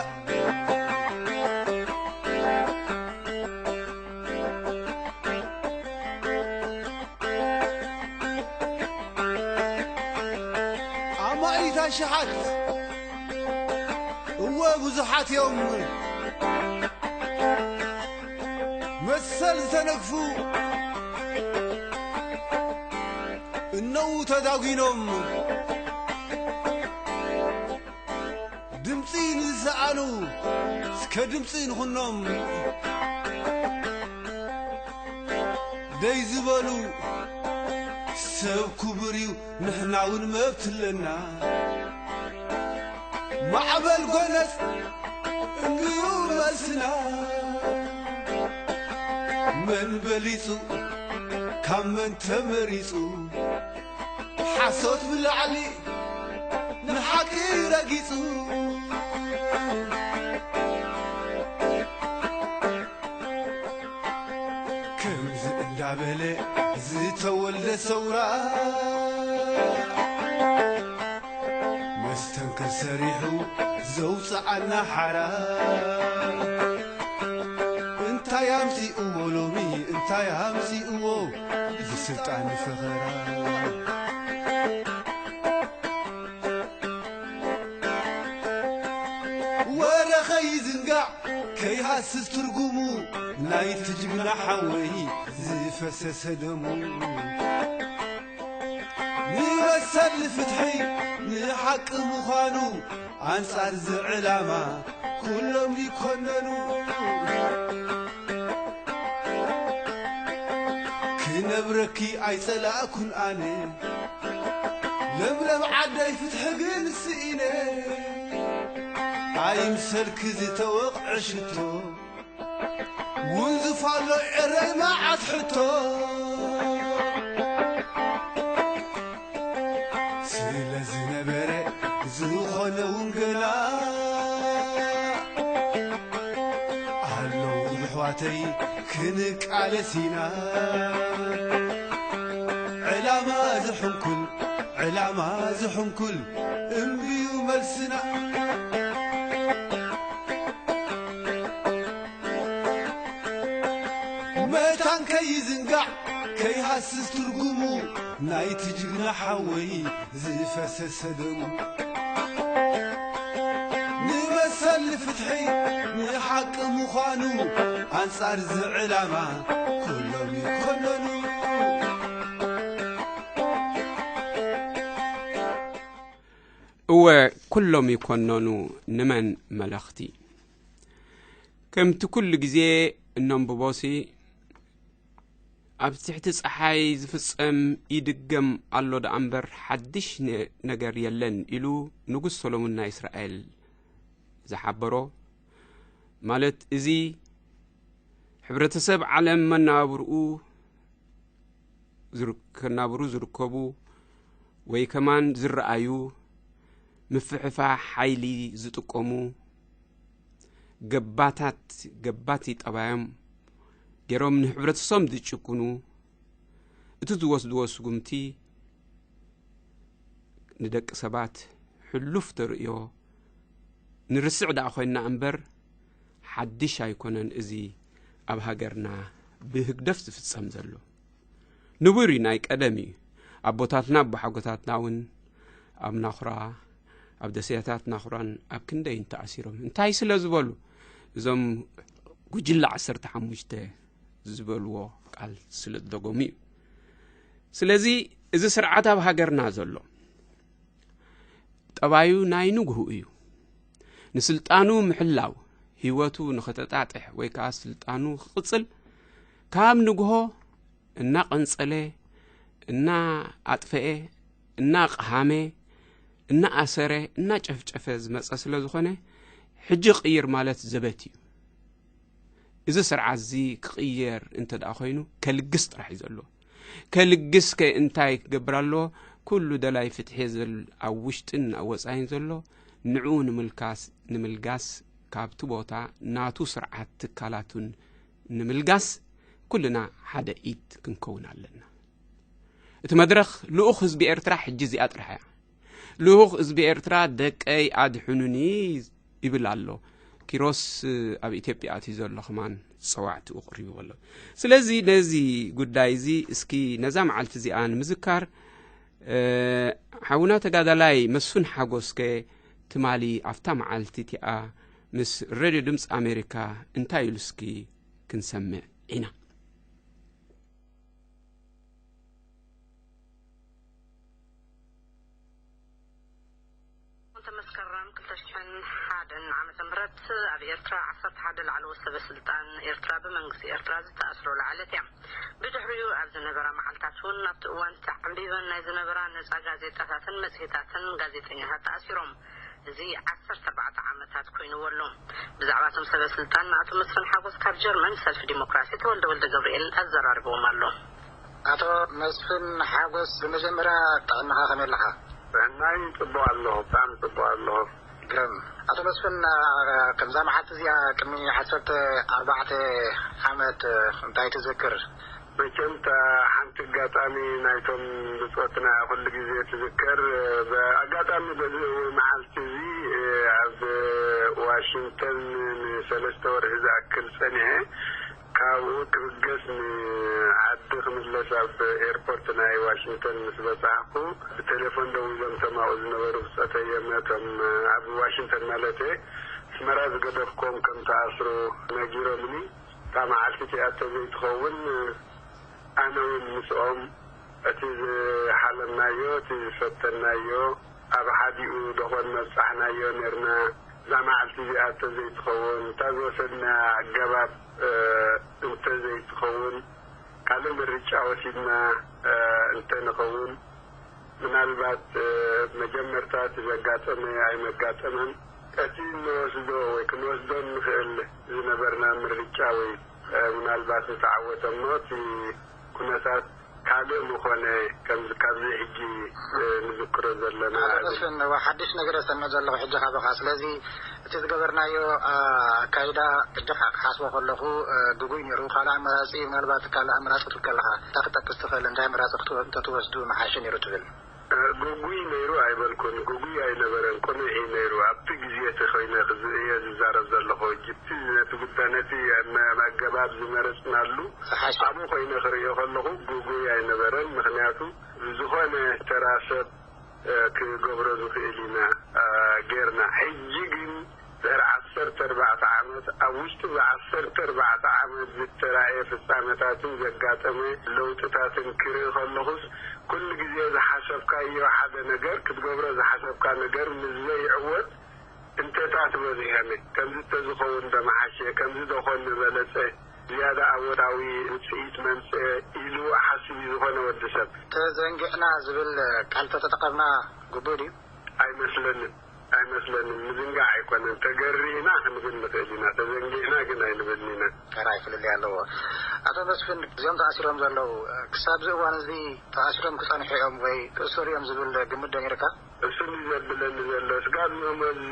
ኣማኢት ኣሽሓት እወ ብዙሓት እዮም መሰል ዝተነግፉ እነዉ ተዳጒኖም ድምፂ ንዝሰኣኑ እስከ ድምፂ ንኹኖም ደይ ዝበሉ ሰብ ክቡር እዩ ንሕና እውን መብት ኣለና። ማዕበል ጎነጽ እንድዩ መልስና። መን በሊጹ ካብ መን ተመሪጹ ሓሶት ብላዕሊ ንሓቂ ረጊጹ። ከምዚ እንዳበለ ዝተወልደ ሰውራ መስተንክር ሰሪሑ ዘውፅኣና ሓራ እንታይ ኣምፂእዎ ሎሚ እንታይ ኣምፂእዎ ብስልጣን ፈኸራ። ወረ ኸይዝንጋዕ ከይሃስስ ትርጉሙ ናይቲ ጅግና ሓወይ ዝፈሰሰ ደሙ። ንመሰል ፍትሒ ንሓቂ ምዃኑ ኣንጻር እዚ ዕላማ ኩሎም ይኮነኑ። ክነብረኪ ኣይጸላእኩን ኣነ ለምለም ዓደይ ፍትሒ ግን ስኢነ። ኣይምሰልኪ ዝተወቕዐ ሽቶ ውንዝፍ ኣሎ ኤረይ መዓት ሕቶ። ስለ ዝነበረ ዝኾነ ውንገላ ኣለዉ ኣሕዋተይ ክንቃለስ ኢና። ዕላማ ዝሕንኩል ዕላማ ዝሕንኩል እምብዩ መልስና። መታን ከይዝንጋዕ ከይሃስስ ትርጉሙ ናይቲ ጅግና ሓወይ ዝፈሰሰ ደሙ። ንመሰል ፍትሒ ንሓቂ ምዃኑ ኣንጻር እዚ ዕላማ ኩሎም ይኮነኑ። እወ ኩሎም ይኮነኑ። ንመን መለኽቲ ከምቲ ኩሉ ግዜ እነንብቦሲ ኣብ ትሕቲ ጸሓይ ዝፍጸም ይድገም ኣሎ ደኣ እምበር ሓድሽ ነ- ነገር የለን ኢሉ ንጉስ ሰሎሞን ናይ እስራኤል ዝሓበሮ ማለት እዚ ሕብረተሰብ ዓለም መናብርኡ ዝር- ከናብሩ ዝርከቡ ወይ ከማን ዝረኣዩ ምፍሕፋሕ ሓይሊ ዝጥቀሙ፣ ገባታት ገባቲ ጠባዮም ገይሮም ንሕብረተሰቦም ዝጭቁኑ፣ እቲ ዝወስድዎ ስጉምቲ ንደቂ ሰባት ሕሉፍ ተርእዮ ንርስዕ ደኣ ኮይንና እምበር፣ ሓድሽ ኣይኮነን እዚ ኣብ ሃገርና ብህግደፍ ዝፍጸም ዘሎ። ንቡር እዩ፣ ናይ ቀደም እዩ። ኣቦታትና ኣቦሓጎታትና እውን ኣብ ናኹራ፣ ኣብ ደሴታት ናኹራን ኣብ ክንደይን ተኣሲሮም። እንታይ ስለ ዝበሉ? እዞም ጉጅለ ዓሰርተ ሓሙሽተ ዝበልዎ ቃል ስለ ዝደገሙ እዩ። ስለዚ እዚ ስርዓት ኣብ ሃገርና ዘሎ ጠባዩ ናይ ንግሁ እዩ። ንስልጣኑ ምሕላው፣ ህይወቱ ንኸተጣጥሕ ወይ ከኣ ስልጣኑ ክቕጽል፣ ካብ ንግሆ እናቐንጸለ፣ እናኣጥፈኤ፣ እናቐሃመ፣ እናኣሰረ፣ እናጨፍጨፈ ዝመጸ ስለ ዝኾነ፣ ሕጂ ቅይር ማለት ዘበት እዩ። እዚ ስርዓት እዚ ክቕየር እንተ ደኣ ኮይኑ፣ ከልግስ ጥራሕ እዩ ዘሎ። ከልግስ ከ እንታይ ክገብር ኣለዎ? ኩሉ ደላይ ፍትሒ ዘል-፣ ኣብ ውሽጥን ኣብ ወጻኢን ዘሎ፣ ንዕኡ ንምልካስ፣ ንምልጋስ፣ ካብቲ ቦታ ናቱ ስርዓት ትካላቱን ንምልጋስ፣ ኩልና ሓደ ኢድ ክንከውን ኣለና። እቲ መድረኽ ልኡኽ ህዝቢ ኤርትራ ሕጂ እዚኣ ጥራሕ እያ። ልኡኽ ህዝቢ ኤርትራ፣ "ደቀይ ኣድሕኑኒ" ይብል ኣሎ። ኪሮስ ኣብ ኢትዮጵያ ኣትዩ ዘሎ ከማን ጸዋዕትኡ ቅሪቡ ኣሎ። ስለዚ ነዚ ጉዳይ እዚ እስኪ ነዛ መዓልቲ እዚኣ ንምዝካር፣ እ፣ ሓውና ተጋዳላይ መስፍን ሓጎስከ ትማሊ ኣብታ መዓልቲ እቲኣ ምስ ሬድዮ ድምፂ ኣሜሪካ እንታይ ኢሉ እስኪ ክንሰምዕ ኢና። ሞንተ መስከረም ክልተ ሽሕን ሓደን ዓመተ ምህረት ኣብ ኤርትራ ዓሰርተ ሓደ ላዕለዎት ሰበ ስልጣን ኤርትራ ብመንግስቲ ኤርትራ ዝተኣስረሉ ዕለት እያ። ብድሕሪኡ ኣብ ዝነበራ መዓልታት እውን ኣብቲ እዋን ተዓንቢበን ናይ ዝነበራ ነጻ ጋዜጣታትን መጽሔታትን ጋዜጠኛታት ተኣሲሮም። እዚ ዓሰርተ ኣርባዕተ ዓመታት ኮይንዎ ኣሎ። ብዛዕባ እቶም ሰበ ስልጣን ንኣቶ መስፍን ሓጎስ ካብ ጀርመን ሰልፊ ዲሞክራሲ ተወልደ ወልደ ገብርኤል ኣዘራርብዎም ኣሎ። ኣቶ መስፍን ሓጎስ፣ ብመጀመርያ ጥዕናኻ ከመይ ኣለኻ? ጥዕናይ ጽቡቕ ኣለኹ፣ ብጣዕሚ ጽቡቕ ኣለኹ። ግርም። ኣቶ መስፍን፣ ከምዛ መዓልቲ እዚኣ ቅድሚ ዓሰርተ ኣርባዕተ ዓመት እንታይ ትዝክር? መቸም እታ ሓንቲ ኣጋጣሚ ናይቶም ብጾትና ኩሉ ግዜ ትዝከር። ብኣጋጣሚ በዚ እውን መዓልቲ እዚ ኣብ ዋሽንግተን ንሰለስተ ወርሒ ዝኣክል ጸኒሐ። ካብኡ ክብገስ ንዓዲ ክምለስ ኣብ ኤርፖርት ናይ ዋሽንግተን ምስ በጻሕኩ፣ ብቴሌፎን ደዊሎም እቶም ኣብኡ ዝነበሩ ብጾተይ እዮም፣ እቶም ኣብ ዋሽንግተን ማለተየ፣ ኣስመራ ዝገደፍኩዎም ከም ተኣስሩ ነጊሮምኒ። እታ መዓልቲ እቲኣ ተዘይትኸውን፣ ኣነ እውን ምስኦም እቲ ዝሓለምናዮ፣ እቲ ዝፈተንናዮ፣ ኣብ ሓዲኡ ደኾን መብጻሕናዮ ኔርና። እዛ መዓልቲ እዚኣ እንተዘይትኸውን፣ እታ ዝወሰድናያ ኣገባብ፣ እ፣ እንተዘይትኸውን፣ ካልእ ምርጫ ወሲድና፣ እ፣ እንተንኸውን፣ ምናልባት፣ እ፣ መጀመርታ እቲ ዘጋጠመ ኣይመጋጠመን። እቲ እንወስዶ ወይ ክንወስዶ እንኽእል ዝነበርና ምርጫ ወይ፣ እ፣ ምናልባት ዝተዓወተ እሞ እቲ ኩነታት ካልእ ምኾነ፣ ከምዚ ካብዚ ሕጂ፣ እ፣ ንዝክሮ ዘለና። ኣቶ መስፍን፣ እዋ፣ ሓድሽ ነገር እየ ሰምዕ ዘለኹ ሕጂ ካባኻ። ስለዚ እቲ ዝገበርናዮ፣ እ፣ ኣካይዳ ሕጂ ክሓስቦ ከለኹ፣ እ፣ ግጉይ ነይሩ። ካልእ ኣማራጺ፣ ምናልባት ካልእ ኣማራጺ ክትብል ከለኻ እንታይ ክጠቅስ ትኽእል? እንታይ ኣማራጺ ክትወ-፣ እንተትወስዱ ምሓሸ ነይሩ ትብል? እ፣ ግጉይ ነይሩ ኣይበልኩን፣ ግጉይ ኣይነበረን፣ ቅኑዕ እዩ ነይሩ። ኣብቲ ግዜ እቲ ኮይነ ክዝ-፣ እየ ዝዛረብ ዘለኹ። ሕጂ እቲ ነቲ ጉዳይ፣ ነቲ መ-፣ ኣገባብ ዝመረጽናሉ ዝሓሸ። ኣብኡ ኮይነ ክርእዮ ከለኹ ግጉይ ኣይነበረን። ምኽንያቱ ዝኾነ ተራ ሰብ፣ እ፣ ክገብሮ ዝኽእል ኢና፣ እ፣ ጌርና። ሕጂ ግን ድሕሪ ዓሰርተ ኣርባዕተ ዓመት፣ ኣብ ውሽጢ እዚ ዓሰርተ ኣርባዕተ ዓመት ዝተራእየ ፍጻመታትን ዘጋጠመ ለውጥታትን ክርኢ ከለኹስ፣ ኩሉ ግዜ ዝሓሰብካዮ ሓደ ነገር፣ ክትገብሮ ዝሓሰብካ ነገር ምስ ዘይዕወት፣ እንተታት በዚሐኒ፣ ከምዚ እንተዝኸውን ዶ ምሓሸ፣ ከምዚ ዶ ኾን ምበለጸ፣ ዝያዳ ኣወንታዊ ውጽኢት መምጽአ ኢሉ ሓሲብ እዩ ዝኾነ ወዲ ሰብ። ተዘንጊዕና ዝብል ቃል ተተጠቐምና ግቡእ ድዩ? ኣይመስለንን። ኣይመስለንን። ምዝንጋዕ ኣይኮነን። ተገሪህና ክንብል ንኽእል ኢና፣ ተዘንጊዕና ግን ኣይንብልን ኢና። ሕራይ ፍልልይ ኣለዎ። ኣቶ መስፍን፣ እዚኦም ተኣሲሮም ዘለዉ ክሳብ እዚ እዋን እዚ ተኣሲሮም ክጸንሑ እዮም ወይ ክእሰሩ እዮም ዝብል ግምት ዶ ነይርካ? እሱ ዘብለኒ ዘሎ ስጋብ ዮም እዚ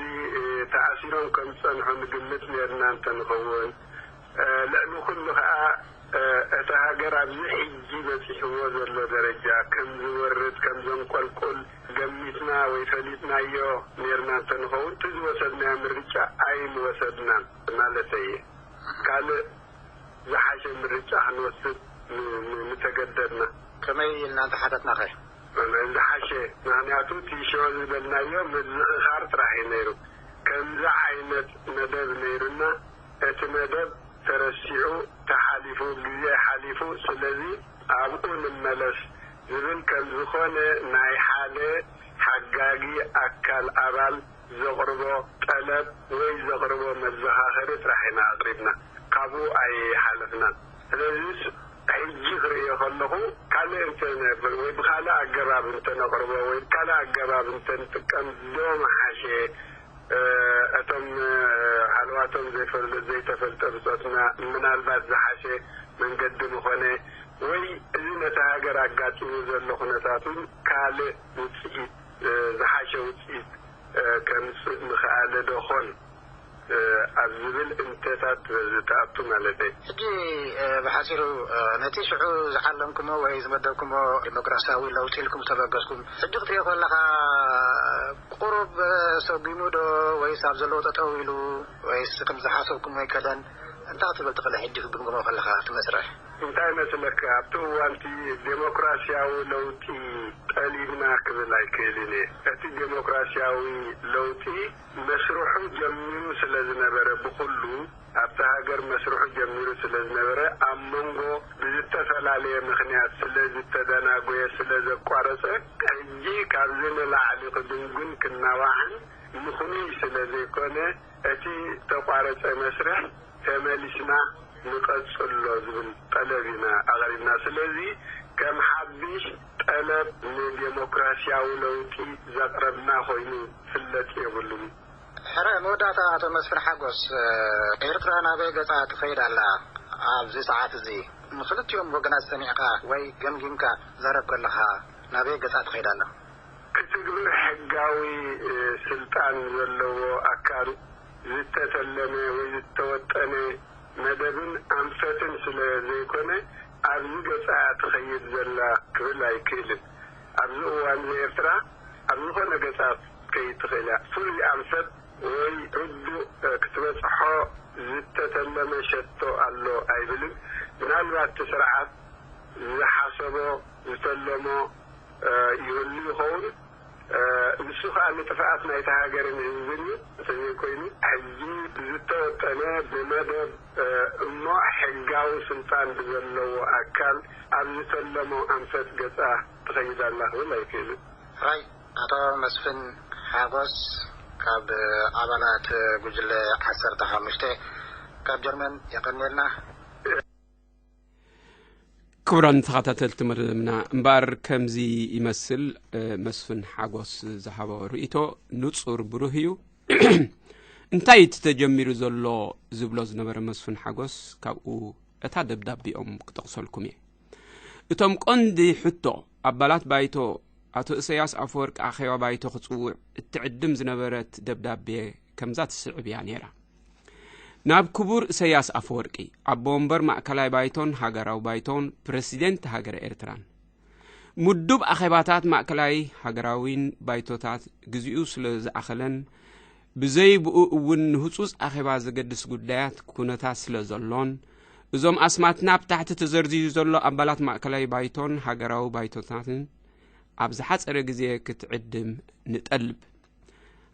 ተኣሲሮም ከም ዝጸንሑ ንግምት ነርና እንተንኸውን፣ ልዕሊ ኩሉ ከዓ እታ ሃገር ኣብዚ ሕጂ በፂሕዎ ዘሎ ደረጃ ከም ዝወርድ ከም ዘንቆልቁል ገሚትና ወይ ፈሊጥናዮ ነርና እንተንኸውን፣ እቲ ዝወሰድናዮ ምርጫ ኣይምወሰድናን ማለተይ እየ። ካልእ ዝሓሸ ምርጫ ክንወስድ ምተገደድና። ከመይ ኢልና እንተሓተትናኸ? ዝሓሸ፣ ምኽንያቱ እቲ ሸወ ዝበልናዮ ምዝኽኻር ጥራሕ እዩ ነይሩ። ከምዚ ዓይነት መደብ ነይሩና፣ እቲ መደብ ተረሲዑ፣ ተሓሊፉ፣ ግዜ ሓሊፉ፣ ስለዚ ኣብኡ ንመለስ ዝብል ከም ዝኾነ ናይ ሓደ ሓጋጊ ኣካል ኣባል ዘቕርቦ ጠለብ ወይ ዘቕርቦ መዘኻኸሪ ጥራሕ ኢና ኣቕሪብና፣ ካብኡ ኣይሓለፍናን። ስለዚስ ሕጂ ክርእዮ ከለኹ ካልእ እንተነብል ወይ ብኻልእ ኣገባብ እንተነቕርቦ ወይ ብካልእ ኣገባብ እንተንጥቀም ዶ ምሓሸ? እቶም ሃለዋቶም ዘይተፈልጠ ብፆትና ምናልባት ዝሓሸ መንገዲ ምኾነ ወይ እዚ ነቲ ሃገር ኣጋጢሙ ዘሎ ኩነታት እውን ካልእ ውፅኢት ዝሓሸ ውፅኢት ከምፅእ ምኽኣለ ዶ ኾን ኣብ ዝብል እንተታት ዝተኣቱ ማለት እዩ። ሕጂ ብሓፂሩ ነቲ ሽዑ ዝዓለምኩሞ ወይ ዝመደብኩሞ ዲሞክራሲያዊ ለውጢ ኢልኩም ዝተበገስኩም ሕጂ ክትሪኦ ከለኻ ቁሩብ ሰጒሙ ዶ ወይስ ኣብ ዘለዎ ጠጠው ኢሉ ወይስ ከም ዝሓሰብኩም ኣይከደን? እንታይ ክትብል ትኽእል ሕጂ ክትግምግሞ ከለኻ እቲ መስርሕ? እንታይ መስለካ ኣብቲ እዋንቲ ዴሞክራሲያዊ ለውጢ ጠሊብና ክብል ኣይክእልን እየ። እቲ ዴሞክራሲያዊ ለውጢ መስርሑ ጀሚሩ ስለ ዝነበረ ብኹሉ ኣብቲ ሃገር መስርሑ ጀሚሩ ስለ ዝነበረ ኣብ መንጎ ብዝተፈላለየ ምኽንያት ስለ ዝተደናጎየ ስለ ዘቋረጸ ሕጂ ካብዚ ንላዕሊ ክድንጉን ክናዋሕን ምኽኑይ ስለ ዘይኮነ እቲ ተቋረጸ መስርሕ ተመሊስና ንቐጽሎ ዝብል ጠለብ ኢና ኣቕሪብና። ስለዚ ከም ሓድሽ ጠለብ ንዴሞክራሲያዊ ለውጢ ዘቕረብና ኮይኑ ክፍለጥ የብሉን። ሕረ መወዳእታ ኣቶ መስፍን ሓጎስ፣ ኤርትራ ናበይ ገጻ ትኸይድ ኣላ? ኣብዚ ሰዓት እዚ ንክልቲኦም ወገናት ሰሚዕካ ወይ ገምጊምካ ትዛረብ ከለኻ ናበይ ገጻ ትኸይድ ኣላ? ክትግብር ሕጋዊ ስልጣን ዘለዎ ኣካል ዝተተለመ ወይ ዝተወጠነ መደብን ኣንፈትን ስለ ዘይኮነ ኣብዚ ገጻ ትኸይድ ዘላ ክብል ኣይክእልን። ኣብዚ እዋን እዚ ኤርትራ ኣብ ዝኾነ ገጻ ክትከይድ ትኽእል እያ። ፍሉይ ኣንፈት ወይ ርዱእ ክትበጽሖ ዝተተለመ ሸቶ ኣሎ ኣይብልን። ምናልባት እቲ ስርዓት ዝሓሰቦ ዝተለሞ ይህሉ ይኸውን። ንሱ ከዓ ንጥፍኣት ናይቲ ሃገርን ህዝብን እዩ። እንተዘይኮይኑ ሕጂ ዝተወጠነ ብመደብ እሞ ሕጋዊ ስልጣን ብዘለዎ ኣካል ኣብ ዝተለሞ ኣንፈት ገፃ ትኸይድ ኣላ ክብል ኣይክእልን። ሕራይ ኣቶ መስፍን ሓጎስ ካብ ኣባላት ጉጅለ ዓሰርተ ሓሙሽተ ካብ ጀርመን የቐንየልና። ክቡራን ተኸታተልቲ መደብና እምበኣር ከምዚ ይመስል። መስፍን ሓጎስ ዝሃቦ ርእይቶ ንጹር ብሩህ እዩ። እንታይ እቲ ተጀሚሩ ዘሎ ዝብሎ ዝነበረ መስፍን ሓጎስ ካብኡ እታ ደብዳቤኦም ክጠቕሰልኩም እየ። እቶም ቀንዲ ሕቶ ኣባላት ባይቶ ኣቶ እሰያስ ኣፈወርቂ ኣኼባ ባይቶ ክጽውዕ እትዕድም ዝነበረት ደብዳቤ ከምዛ ትስዕብ እያ ነይራ። ናብ ክቡር እሰያስ ኣፈወርቂ ኣቦ ወንበር ማእከላይ ባይቶን ሃገራዊ ባይቶን ፕረሲደንት ሃገረ ኤርትራን ምዱብ ኣኼባታት ማእከላይ ሃገራዊን ባይቶታት ግዚኡ ስለ ዝኣኸለን ብዘይ ብኡ እውን ንህጹጽ ኣኼባ ዘገድስ ጉዳያት ኩነታት ስለ ዘሎን እዞም ኣስማትና ኣብ ታሕቲ ተዘርዚሩ ዘሎ ኣባላት ማእከላይ ባይቶን ሃገራዊ ባይቶታትን ኣብ ዝሓጸረ ግዜ ክትዕድም ንጠልብ።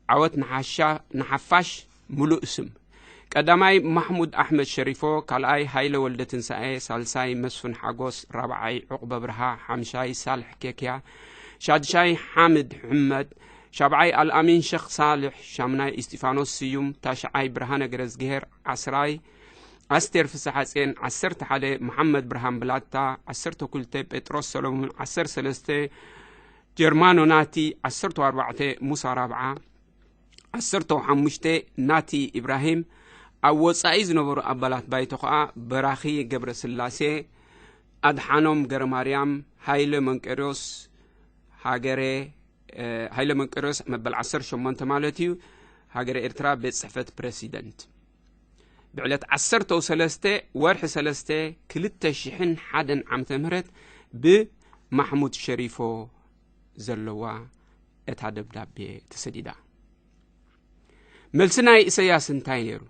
ዓወት ንሓሻ ንሓፋሽ። ምሉእ ስም ቀዳማይ ማሕሙድ ኣሕመድ ሸሪፎ፣ ካልኣይ ሃይለ ወልደትንሳኤ፣ ሳልሳይ መስፍን ሓጎስ፣ ራብዓይ ዑቕበ ብርሃ፣ ሓምሻይ ሳልሕ ኬክያ፣ ሻድሻይ ሓምድ ሕመድ፣ ሻብዓይ ኣልኣሚን ሸኽ ሳልሕ፣ ሻምናይ እስጢፋኖስ ስዩም፣ ታሽዓይ ብርሃነ ገረዝግሄር፣ ዓስራይ ኣስቴር ፍስሓጼን፣ ዓሰርተ ሓደ መሓመድ ብርሃን ብላታ፣ ዓሰርተ ክልተ ጴጥሮስ ሰሎሙን፣ ዓሰርተ ሰለስተ ጀርማኖ ናቲ፣ ዓሰርተ ኣርባዕተ ሙሳ ራብዓ፣ ዓሰርተ ሓሙሽተ ናቲ ኢብራሂም፣ ኣብ ወጻኢ ዝነበሩ ኣባላት ባይቶ ኸኣ በራኺ ገብረስላሴ፣ ኣድሓኖም ገረማርያም፣ ሃይለ መንቀርዮስ፣ ሃገረ፣ እ፣ ሃይለ መንቀርዮስ መበል ዓሰርተ ሸሞንተ ማለት እዩ፣ ሃገረ ኤርትራ ቤት ጽሕፈት ፕረሲደንት። ብዕለት ዓሰርተ ወሰለስተ ወርሒ ሰለስተ ክልተ ሽሕን ሓደን ዓመተ ምህረት ብማሕሙድ ሸሪፎ ዘለዋ እታ ደብዳቤ ተሰዲዳ። መልሲ ናይ ኢሰያስ እንታይ ነይሩ?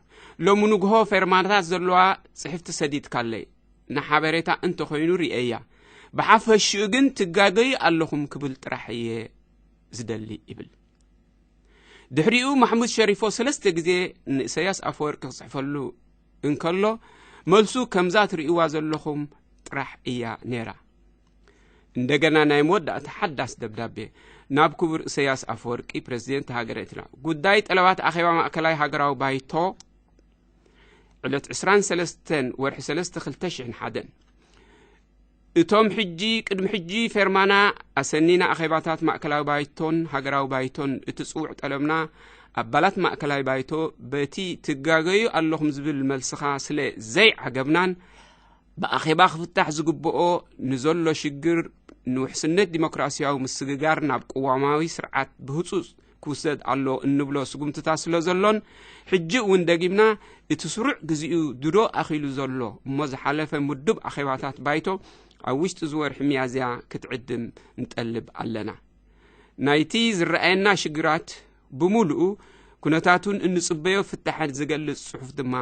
ሎሚ ንግሆ ፌርማታት ዘለዋ ጽሕፍቲ ሰዲድካለይ፣ ንሓበሬታ እንተኾይኑ ርእየያ። ብሓፈሽኡ ግን ትጋገዩ ኣለኹም ክብል ጥራሕ እየ ዝደሊ ይብል። ድሕሪኡ ማሕሙድ ሸሪፎ ሰለስተ ግዜ ንኢሰያስ ኣፈወርቂ ክጽሕፈሉ እንከሎ፣ መልሱ ከምዛ ትርእይዋ ዘለኹም ጥራሕ እያ ነይራ። እንደገና ናይ መወዳእታ ሓዳስ ደብዳቤ ናብ ክቡር ኢሰያስ ኣፈወርቂ፣ ፕረዚደንት ሃገረ ኤርትራ። ጉዳይ ጠለባት ኣኼባ ማእከላይ ሃገራዊ ባይቶ ዕለት ዕስራን ሰለስተን ወርሒ ሰለስተ ክልተ ሽሕን ሓደን። እቶም ሕጂ፣ ቅድሚ ሕጂ ፌርማና ኣሰኒና ኣኼባታት ማእከላዊ ባይቶን ሃገራዊ ባይቶን እቲ ጽውዕ ጠለብና፣ ኣባላት ማእከላይ ባይቶ በቲ ትጋገዩ ኣለኹም ዝብል መልስኻ ስለ ዘይዓገብናን፣ ብኣኼባ ክፍታሕ ዝግብኦ ንዘሎ ሽግር ንውሕስነት ዲሞክራሲያዊ ምስግጋር ናብ ቅዋማዊ ስርዓት ብህጹጽ ክውሰድ ኣሎ እንብሎ ስጉምትታት ስለ ዘሎን፣ ሕጂ እውን ደጊምና እቲ ስሩዕ ግዚኡ ድሮ ኣኺሉ ዘሎ እሞ ዝሓለፈ ምዱብ ኣኼባታት ባይቶ ኣብ ውሽጢ ዝወርሒ ሚያዝያ ክትዕድም ንጠልብ ኣለና። ናይቲ ዝረኣየና ሽግራት ብምሉኡ ኩነታቱን እንጽበዮ ፍታሕን ዝገልጽ ጽሑፍ ድማ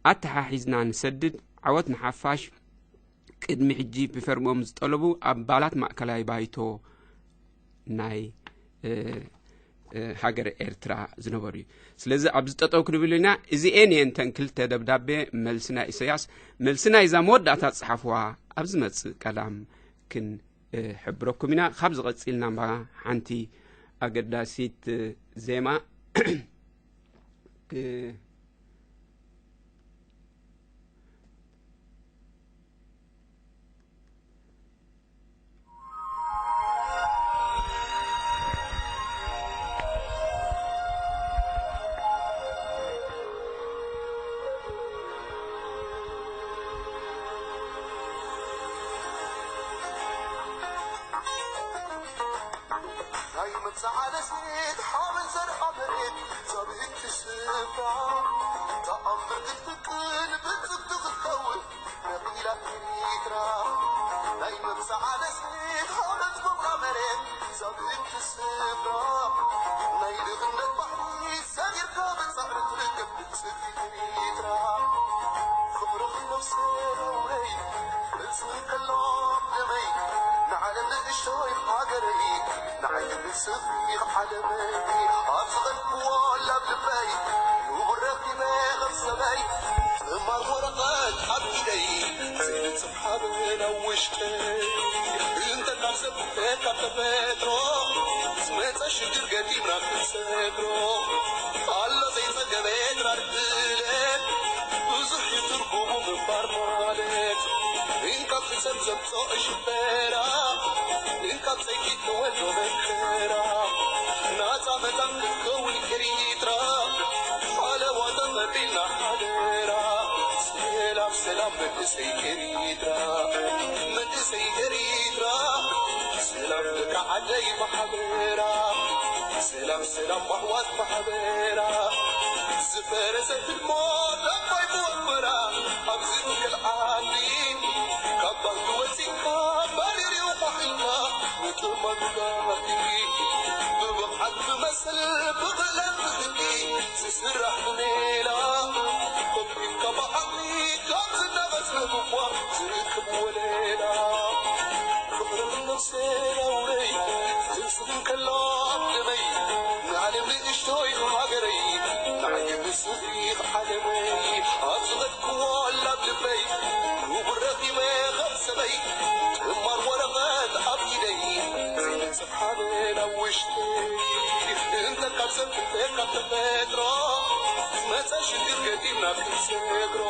ኣተሓሒዝና ንሰድድ። ዓወት ንሓፋሽ። ቅድሚ ሕጂ ብፈርሞም ዝጠለቡ ኣባላት ማእከላይ ባይቶ ናይ፣ እ፣ እ፣ ሃገረ ኤርትራ ዝነበሩ እዩ። ስለዚ ኣብዚ ጠጠው ክንብል ኢና። እዚኤን እየን እተን ክልተ ደብዳቤ መልሲ ናይ ኢሰያስ። መልሲ ናይዛ መወዳእታ ዝጸሓፍዋ ኣብ ዝመጽእ ቀዳም ክንሕብረኩም ኢና። ካብዚ ቀጺልና እባ ሓንቲ ኣገዳሲት ዜማ ክ- ናይ መብጽዓ ደሴት ሓበን ዘርኣ መሬት ዛብእቲ ስፍራ ተኣምር ክትፍቅን ብጽብቲ ክትከውን ነቒላ ኤሪትራ። ናይ መብጽዓ ደሴት ሓበን ዝቦቕላ መሬት ዛብእቲ ስፍራ ናይ ልቕነት ባሕሪ ሰጊርካ ብጻዕሪ ትርከብ ብጽብቲ ኤሪትራ። ፍቕርኺ ነብሰይ ነውረይ ርእስኺ ከሎ ደመይ ንዓለም ንእሽቶይ ሃገረይ ንዓይ ንስኺ ኢኺ ዓለመይ። ኣብ ዝኸድክዎ ላብ ልበይ ንቡር ረኺበ ከም ሰበይ ጥማር ወረቐት ኣብ ኢደይ ዘይንጽፍ ሓበን ኣብ ውሽጠይ። እንተ ካብ ሰብ እንተ ካብ ተፈጥሮ ዝመጸ ሽግር ገጢምና ክንሰግሮ ኣሎ ዘይጸገበ ድራር ድሌት ብዙሕ እዩ ትርጉሙ ምንባር ማለት። እንካብ ሰብ ዘምጽኦ ሽበራ እንካብ ሰይቲ ተወልዶ መከራ ናጻ መታን ክትከውን ኤሪትራ ሓለዋ ተቐቢልና ሓደራ። ሰላም ሰላም መንእሰይ ኤሪትራ መንእሰይ ኤሪትራ ሰላም ደቂ ዓደይ ማሕበራ ሰላም ሰላም ኣሕዋት ማሕበራ ዝፈረሰ ህድሞ ደባይ ብወንበራ ኣብ ዝንክል ዓዲ ካብ ባህሊ ወፂእካ መሪር እዩ ኳሒልካ ንጥማት ጋህዲ ብብቕዓት ብመሰል ብኽእለት ብሕጊ ዝስራሕ ብሜላ ኮፒካ ብዓቕሊ ካብ ዝናቐጽ ነብኳ ዝርክብ ወለላ ፍቕሪ ነብሰ ነውረይ ትንስን ከላ ደመይ ንዓለም ንእሽቶይ ሃገረይ ንዓይ ንስኺ ዓለመይ ኣብ ዝኸድክዎ ላብ ልበይ ንቡር ረኺበ ከም ሰበይ ጥማር ወረቐት ኣብ ኢደይ ዘይንጽፍ ሓበን ኣብ ውሽጠይ እንተ ካብ ሰብ እንተ ካብ ተፈጥሮ መጸ ሽግር ገዲምና ክንሰግሮ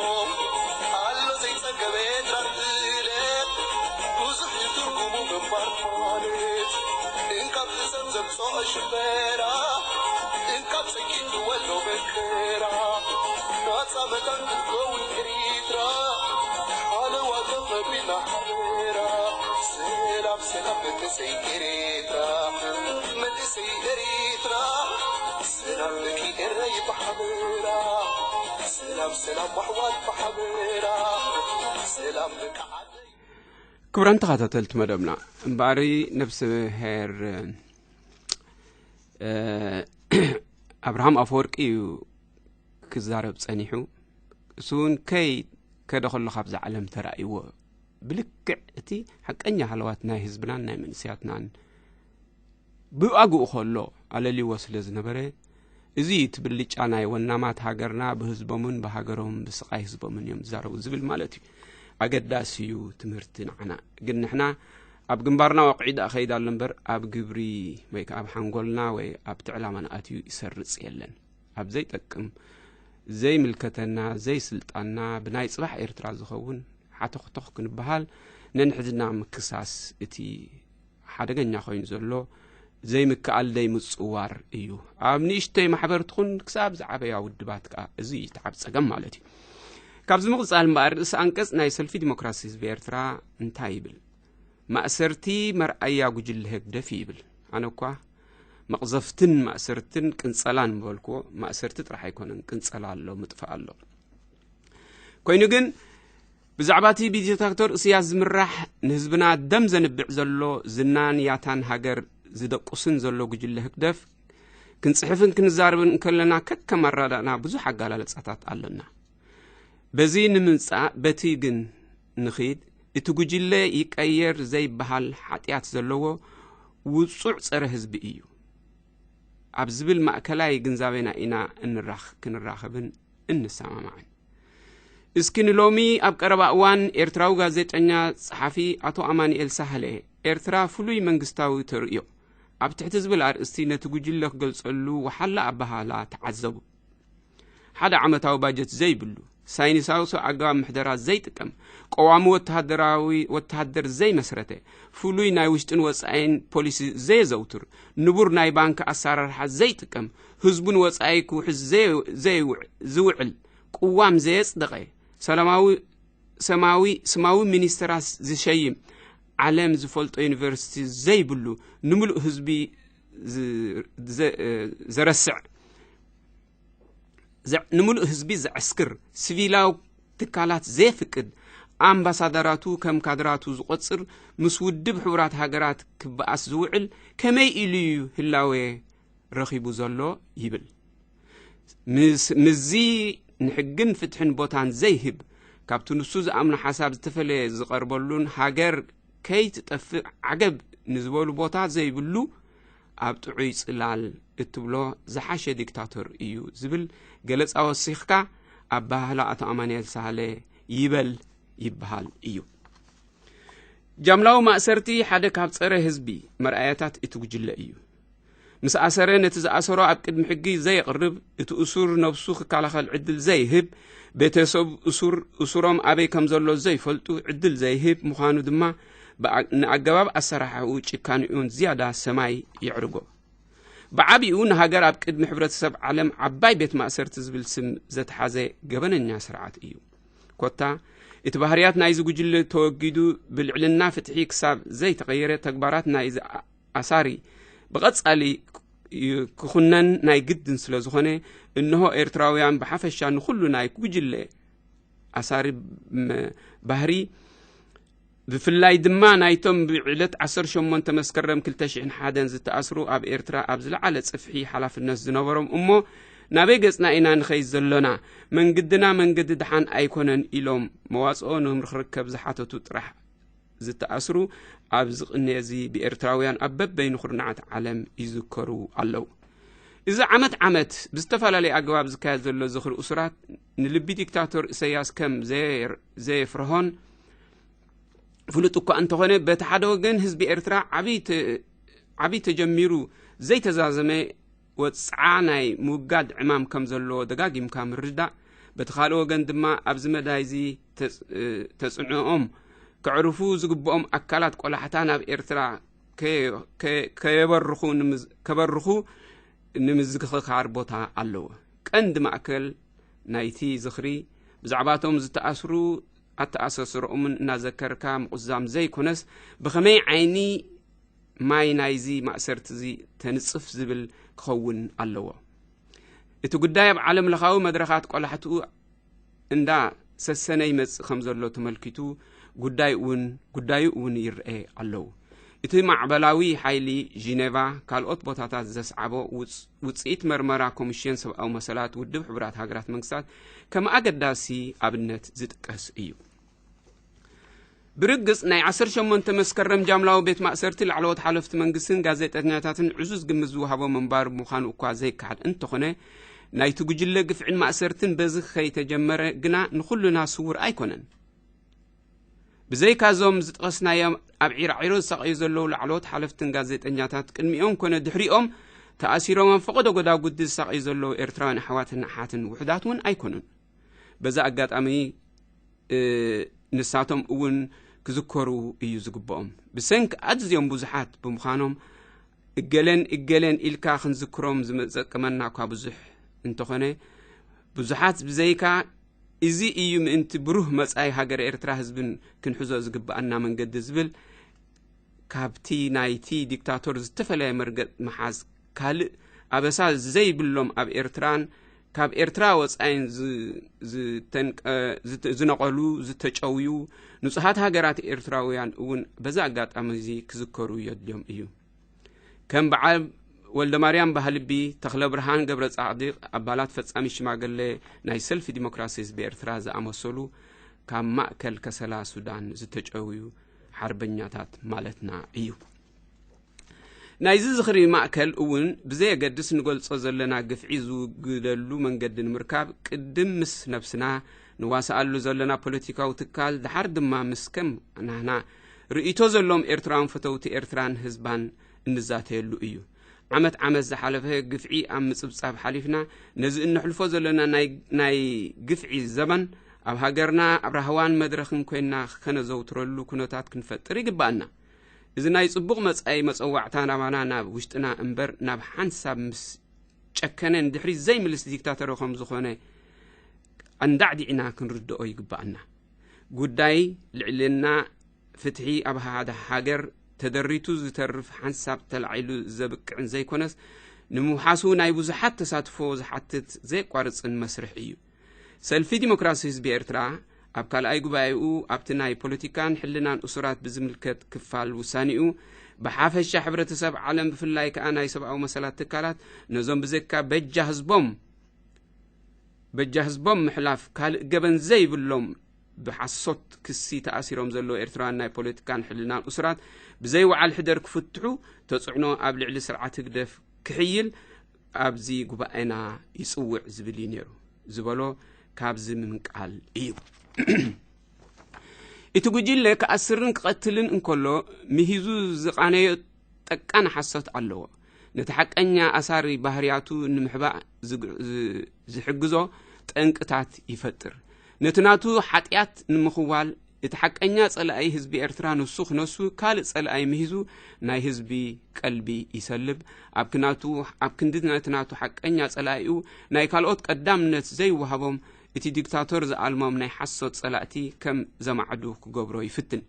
ኣሎ ዘይጸገበ ድራር ድሌት ብዙሕ እዩ ትርጉሙ ምንባር ማለት እንካብ ዝሰብ ዘምጽኦ ሽበራ እንካብ ሰኪቱ መከራ ናጻ መታን ክትከውን ኤሪትራ፣ ሓለዋ ተቐቢላ ሓበራ። ሰላም ሰላም መንእሰይ ኤሪትራ፣ መንእሰይ ኤሪትራ፣ ሰላም ደቂ ኤረይ ብሓበራ። ሰላም ሰላም ኣሕዋት ብሓበራ፣ ሰላም ደቂ ዓደይ። ክቡራን ተኸታተልቲ መደብና፣ እምበኣሪ ነብስሄር ኣብርሃም ኣፈወርቂ እዩ ክዛረብ ጸኒሑ። እሱ እውን ከይ ከደ ከሎ ካብዛ ዓለም ተራእይዎ፣ ብልክዕ እቲ ሓቀኛ ሃለዋት ናይ ህዝብናን ናይ መንእሰያትናን ብኣግኡ ከሎ ኣለልይዎ ስለ ዝነበረ፣ እዚ እዩ እቲ ብልጫ ናይ ወናማት ሃገርና ብህዝቦምን ብሃገሮምን ብስቓይ ህዝቦምን እዮም ዝዛረቡ ዝብል ማለት እዩ። ኣገዳሲ እዩ ትምህርቲ ንዓና። ግን ንሕና ኣብ ግንባርና ወቕዒ ደኣ ኸይድ ኣሎ እምበር፣ ኣብ ግብሪ ወይ ከኣ ኣብ ሓንጎልና ወይ ኣብቲ ዕላማና ኣትዩ ይሰርጽ የለን። ኣብ ዘይጠቅም፣ ዘይምልከተና፣ ዘይስልጣና፣ ብናይ ጽባሕ ኤርትራ ዝኸውን ሓተኽቶኽ ክንበሃል፣ ነንሕድና ምክሳስ እቲ ሓደገኛ ኮይኑ ዘሎ ዘይምክኣል ደይ ምጽዋር እዩ። ኣብ ንእሽተይ ማሕበር ትኹን ክሳብ ዝዓበያ ውድባት ከኣ እዚ እዩ እቲ ዓብ ጸገም ማለት እዩ። ካብዚ ምቕጻል እምበኣር፣ ርእሲ ኣንቀጽ ናይ ሰልፊ ዲሞክራሲ ህዝቢ ኤርትራ እንታይ ይብል? ማእሰርቲ መርኣያ ጉጅለ ህግደፍ ይብል። ኣነ እኳ መቕዘፍትን ማእሰርትን ቅንጸላን ምበልክዎ፣ ማእሰርቲ ጥራሕ ኣይኮነን፣ ቅንጸላ ኣሎ፣ ምጥፋእ ኣሎ። ኮይኑ ግን፣ ብዛዕባ እቲ ብዲክታቶር እስያስ ዝምራሕ ንህዝብና ደም ዘንብዕ ዘሎ ዝናን ያታን ሃገር ዝደቁስን ዘሎ ጉጅለ ህግደፍ ክንጽሕፍን ክንዛረብን እንከለና፣ ከከም ኣራዳእና ብዙሕ ኣገላልጻታት ኣሎና። በዚ ንምምጻእ በቲ ግን ንኺድ፣ እቲ ጉጅለ ይቀየር ዘይበሃል ሓጢኣት ዘለዎ ውጹዕ ጸረ ህዝቢ እዩ ኣብ ዝብል ማእከላይ ግንዛቤና ኢና እንራኽ-፣ ክንራኸብን እንሰማማዕን። እስኪ ንሎሚ ኣብ ቀረባ እዋን ኤርትራዊ ጋዜጠኛ ጸሓፊ ኣቶ ኣማኑኤል ሳህለ፣ ኤርትራ ፍሉይ መንግስታዊ ተርእዮ ኣብ ትሕቲ ዝብል ኣርእስቲ ነቲ ጉጅለ ክገልጸሉ ወሓላ ኣበሃህላ ተዓዘቡ። ሓደ ዓመታዊ ባጀት ዘይብሉ፣ ሳይንሳዊ ሰብ ኣገባብ ምሕደራ ዘይጥቀም፣ ቀዋሚ ወተሃደራዊ ወተሃደር ዘይመስረተ፣ ፍሉይ ናይ ውሽጥን ወጻኢን ፖሊሲ ዘየዘውትር፣ ንቡር ናይ ባንክ ኣሰራርሓ ዘይጥቀም፣ ህዝቡን ወጻኢ ክውሕዝ ዘየ-፣ ዘየውዕ-፣ ዝውዕል፣ ቅዋም ዘየጽደቐ፣ ሰላማዊ፣ ሰማዊ፣ ስማዊ ሚኒስተራት ዝሸይም፣ ዓለም ዝፈልጦ ዩኒቨርሲቲ ዘይብሉ፣ ንምሉእ ህዝቢ ዝ-፣ ዘ-፣ ዘረስዕ፣ ዘ-፣ ንምሉእ ህዝቢ ዘዕስክር፣ ሲቪላዊ ትካላት ዘየፍቅድ፣ ኣምባሳደራቱ ከም ካድራቱ ዝቖጽር፣ ምስ ውድብ ሕቡራት ሃገራት ክበኣስ ዝውዕል፣ ከመይ ኢሉ እዩ ህላዌ ረኺቡ ዘሎ ይብል። ምስ-፣ ምስዚ ንሕግን ፍትሕን ቦታን ዘይህብ፣ ካብቲ ንሱ ዝኣምኖ ሓሳብ ዝተፈለየ ዝቐርበሉን ሃገር ከይትጠፍእ ዓገብ ንዝበሉ ቦታ ዘይብሉ፣ ኣብ ጥዑይ ጽላል እትብሎ ዝሓሸ ዲክታቶር እዩ ዝብል ገለጻ ወሲኽካ፣ ኣበሃህላ ኣቶ ኣማኑኤል ሳህለ ይበል ይበሃል እዩ። ጃምላዊ ማእሰርቲ ሓደ ካብ ጸረ ህዝቢ መርኣያታት እቲ ጉጅለ እዩ። ምስ ኣሰረ ነቲ ዝኣሰሮ ኣብ ቅድሚ ሕጊ ዘየቕርብ፣ እቲ እሱር ነብሱ ክከላኸል ዕድል ዘይህብ፣ ቤተሰብ እሱር፣ እሱሮም ኣበይ ከም ዘሎ ዘይፈልጡ ዕድል ዘይህብ ምዃኑ ድማ ብኣ-፣ ንኣገባብ ኣሰራርሓኡ ጭካኔኡን ዝያዳ ሰማይ የዕርጎ። ብዓቢኡ ንሃገር ኣብ ቅድሚ ሕብረተሰብ ዓለም ዓባይ ቤት ማእሰርቲ ዝብል ስም ዘትሓዘ ገበነኛ ስርዓት እዩ። ኮታ፣ እቲ ባህርያት ናይዚ ጉጅለ ተወጊዱ ብልዕልና ፍትሒ ክሳብ ዘይተቐየረ፣ ተግባራት ናይዚ ኣ-፣ ኣሳሪ ብቐጻሊ ዩ-፣ ክኹነን ናይ ግድን ስለ ዝኾነ፣ እንሆ ኤርትራውያን ብሓፈሻ ንኹሉ ናይ ጉጅለ ኣሳሪ ም-፣ ባህሪ፣ ብፍላይ ድማ ናይቶም ብዕለት ዓሰርተ ሸሞንተ መስከረም ክልተ ሽሕን ሓደን ዝተኣስሩ፣ ኣብ ኤርትራ ኣብ ዝለዓለ ጽፍሒ ሓላፍነት ዝነበሮም እሞ ናበይ ገጽና ኢና ንኸይድ ዘሎና? መንግድና መንገዲ ደሓን ኣይኮነን ኢሎም መዋጽኦ ንኽርከብ ዝሓተቱ ጥራሕ ዝተኣስሩ፣ ኣብዚ ቅኔ እዚ ብኤርትራውያን ኣብ በበይኑ ኩርናዓት ዓለም ይዝከሩ ኣለዉ። እዚ ዓመት ዓመት ብዝተፈላለየ ኣገባብ ዝካየድ ዘሎ ዝኽሪ እሱራት፣ ንልቢ ዲክታቶር ኢሳያስ ከም ዘየር-፣ ዘየፍርሆን ፍሉጥ እኳ እንተኾነ፣ በቲ ሓደ ወገን ህዝቢ ኤርትራ ዓብዪ ተ-፣ ዓብዪ ተጀሚሩ ዘይተዛዘመ ወጽዓ ናይ ምውጋድ ዕማም ከም ዘለዎ ደጋጊምካ ምርዳእ፣ በቲ ካልእ ወገን ድማ ኣብዚ መዳይ እዚ ተጽ-፣ ተጽዕኖኦም ከዕርፉ ዝግብኦም ኣካላት ቆላሕታ ናብ ኤርትራ ከ-፣ ከ-፣ ከየበርኹ ንምዝ-፣ ከበርኹ ንምዝኽኻር ቦታ ኣለዎ። ቀንዲ ማእከል ናይቲ ዝኽሪ ብዛዕባቶም ዝተኣስሩ ኣተኣሳስርኦምን እናዘከርካ ምቑዛም ዘይኮነስ፣ ብኸመይ ዓይኒ ማይ ናይዚ ማእሰርቲ እዚ ተንጽፍ ዝብል ክኸውን ኣለዎ። እቲ ጉዳይ ኣብ ዓለም ለኻዊ መድረኻት ቆላሕትኡ እንዳ ሰሰነ ይመጽእ ከም ዘሎ ተመልኪቱ ጉዳይ እውን ጉዳዩ እውን ይረኤ ኣለዉ። እቲ ማዕበላዊ ሓይሊ ዢኔቫ ካልኦት ቦታታት ዘስዓቦ ውጽ- ውጽኢት መርመራ ኮሚሽን ሰብኣዊ መሰላት ውድብ ሕቡራት ሃገራት መንግስታት ከም ኣገዳሲ ኣብነት ዝጥቀስ እዩ። ብርግጽ ናይ ዓሰርተ ሸሞንተ መስከረም ጃምላዊ ቤት ማእሰርቲ ላዕለዎት ሓለፍቲ መንግስትን ጋዜጠኛታትን ዕዙዝ ግምት ዝወሃቦ ምንባር ምዃኑ እኳ ዘይከሓድ እንተኾነ፣ ናይቲ ጉጅለ ግፍዕን ማእሰርትን በዚ ከይተጀመረ ግና ንኹልና ስዉር ኣይኮነን። ብዘይካዞም ዝጠቐስናዮም ኣብ ዒራዒሮ ዝሳቐዩ ዘለዉ ላዕለዎት ሓለፍትን ጋዜጠኛታት ቅድሚኦም ኮነ ድሕሪኦም ተኣሲሮም ኣብ ፈቐዶ ጎዳጉዲ ዝሳቐዩ ዘለዉ ኤርትራውያን ኣሕዋትን ኣሓትን ውሑዳት እውን ኣይኮኑን። በዚ ኣጋጣሚ ንሳቶም እውን ክዝከሩ እዩ ዝግብኦም። ብሰንኪ ኣዝዮም ብዙሓት ብምዃኖም እገለን እገለን ኢልካ ክንዝክሮም ዝጠቅመና እኳ ብዙሕ እንተኾነ፣ ብዙሓት ብዘይካ እዚ እዩ ምእንቲ ብሩህ መጻኢ ሃገረ ኤርትራ ህዝብን ክንሕዞ ዝግብኣና መንገዲ ዝብል ካብቲ ናይቲ ዲክታቶር ዝተፈለየ መርገጽ ምሓዝ ካልእ ኣበሳ ዘይብሎም ኣብ ኤርትራን ካብ ኤርትራ ወጻኢን ዝ- ዝተንቀ- ዝተ- ዝነቐሉ ዝተጨውዩ ንጹሃት ሃገራት ኤርትራውያን እውን በዚ ኣጋጣሚ እዚ ክዝከሩ የድልዮም እዩ። ከም በዓል ወልደማርያም ባህልቢ፣ ተኽለ ብርሃን ገብረ ጻድቕ፣ ኣባላት ፈጻሚ ሽማግለ ናይ ሰልፊ ዲሞክራሲ ህዝቢ ኤርትራ ዝኣመሰሉ ካብ ማእከል ከሰላ ሱዳን ዝተጨውዩ ሓርበኛታት ማለትና እዩ። ናይዚ ዝኽሪ ማእከል እውን ብዘየገድስ ንገልጾ ዘለና ግፍዒ ዝውግደሉ መንገዲ ንምርካብ ቅድም ምስ ነብስና ንዋስኣሉ ዘለና ፖለቲካዊ ትካል ድሓር ድማ ምስ ከም ናህና ርእይቶ ዘለዎም ኤርትራውያን ፈተውቲ ኤርትራን ህዝባን እንዛተየሉ እዩ። ዓመት ዓመት ዝሓለፈ ግፍዒ ኣብ ምጽብጻብ ሓሊፍና ነዚ እነሕልፎ ዘለና ናይ ናይ ግፍዒ ዘበን ኣብ ሃገርና ኣብ ራህዋን መድረኽን ኮይና ከነዘውትረሉ ኩነታት ክንፈጥር ይግባኣና። እዚ ናይ ጽቡቕ መጻኢ መጸዋዕታ ናባና ናብ ውሽጥና እምበር ናብ ሓንሳብ ምስ ጨከነ ንድሕሪት ዘይምልስ ዲክታተር ከም ዝኾነ ኣንዳዕዲዕና ክንርድኦ ይግባኣና። ጉዳይ ልዕልና ፍትሒ ኣብ ሓደ ሃገር ተደሪቱ ዝተርፍ ሓንሳብ ተላዒሉ ዘብቅዕን ዘይኮነስ ንምውሓሱ ናይ ብዙሓት ተሳትፎ ዝሓትት ዘየቋርጽን መስርሕ እዩ። ሰልፊ ዲሞክራሲ ህዝቢ ኤርትራ ኣብ ካልኣይ ጉባኤኡ ኣብቲ ናይ ፖለቲካን ሕልናን እሱራት ብዝምልከት ክፋል ውሳኔኡ ብሓፈሻ ሕብረተሰብ ዓለም ብፍላይ ከኣ ናይ ሰብኣዊ መሰላት ትካላት ነዞም ብዘካ በጃ ህዝቦም በጃ ህዝቦም ምሕላፍ ካልእ ገበን ዘይብሎም ብሓሶት ክሲ ተኣሲሮም ዘለዉ ኤርትራውያን ናይ ፖለቲካን ሕልናን እሱራት ብዘይ ወዓል ሕደር ክፍትሑ ተጽዕኖ ኣብ ልዕሊ ስርዓት ህግደፍ ክሕይል ኣብዚ ጉባኤና ይጽውዕ ዝብል እዩ ነይሩ ዝበሎ ካብዚ ምንቃል እዩ። እቲ ጉጅለ ክኣስርን ክቐትልን እንከሎ ምሂዙ ዝቓነዮ ጠቃን ሓሶት ኣለዎ። ነቲ ሓቀኛ ኣሳሪ ባህርያቱ ንምሕባእ ዝግ- ዝ- ዝሕግዞ ጠንቅታት ይፈጥር። ነቲ ናቱ ሓጢኣት ንምኽዋል እቲ ሓቀኛ ጸላኢ ህዝቢ ኤርትራ ንሱ ክነሱ ካልእ ጸላኢ ምሂዙ ናይ ህዝቢ ቀልቢ ይሰልብ። ኣብ ክናቱ ኣብ ክንዲ ነቲ ናቱ ሓቀኛ ጸላኢኡ ናይ ካልኦት ቀዳምነት ዘይወሃቦም እቲ ዲክታቶር ዝኣልሞም ናይ ሓሶት ጸላእቲ ከም ዘማዕዱ ክገብሮ ይፍትን።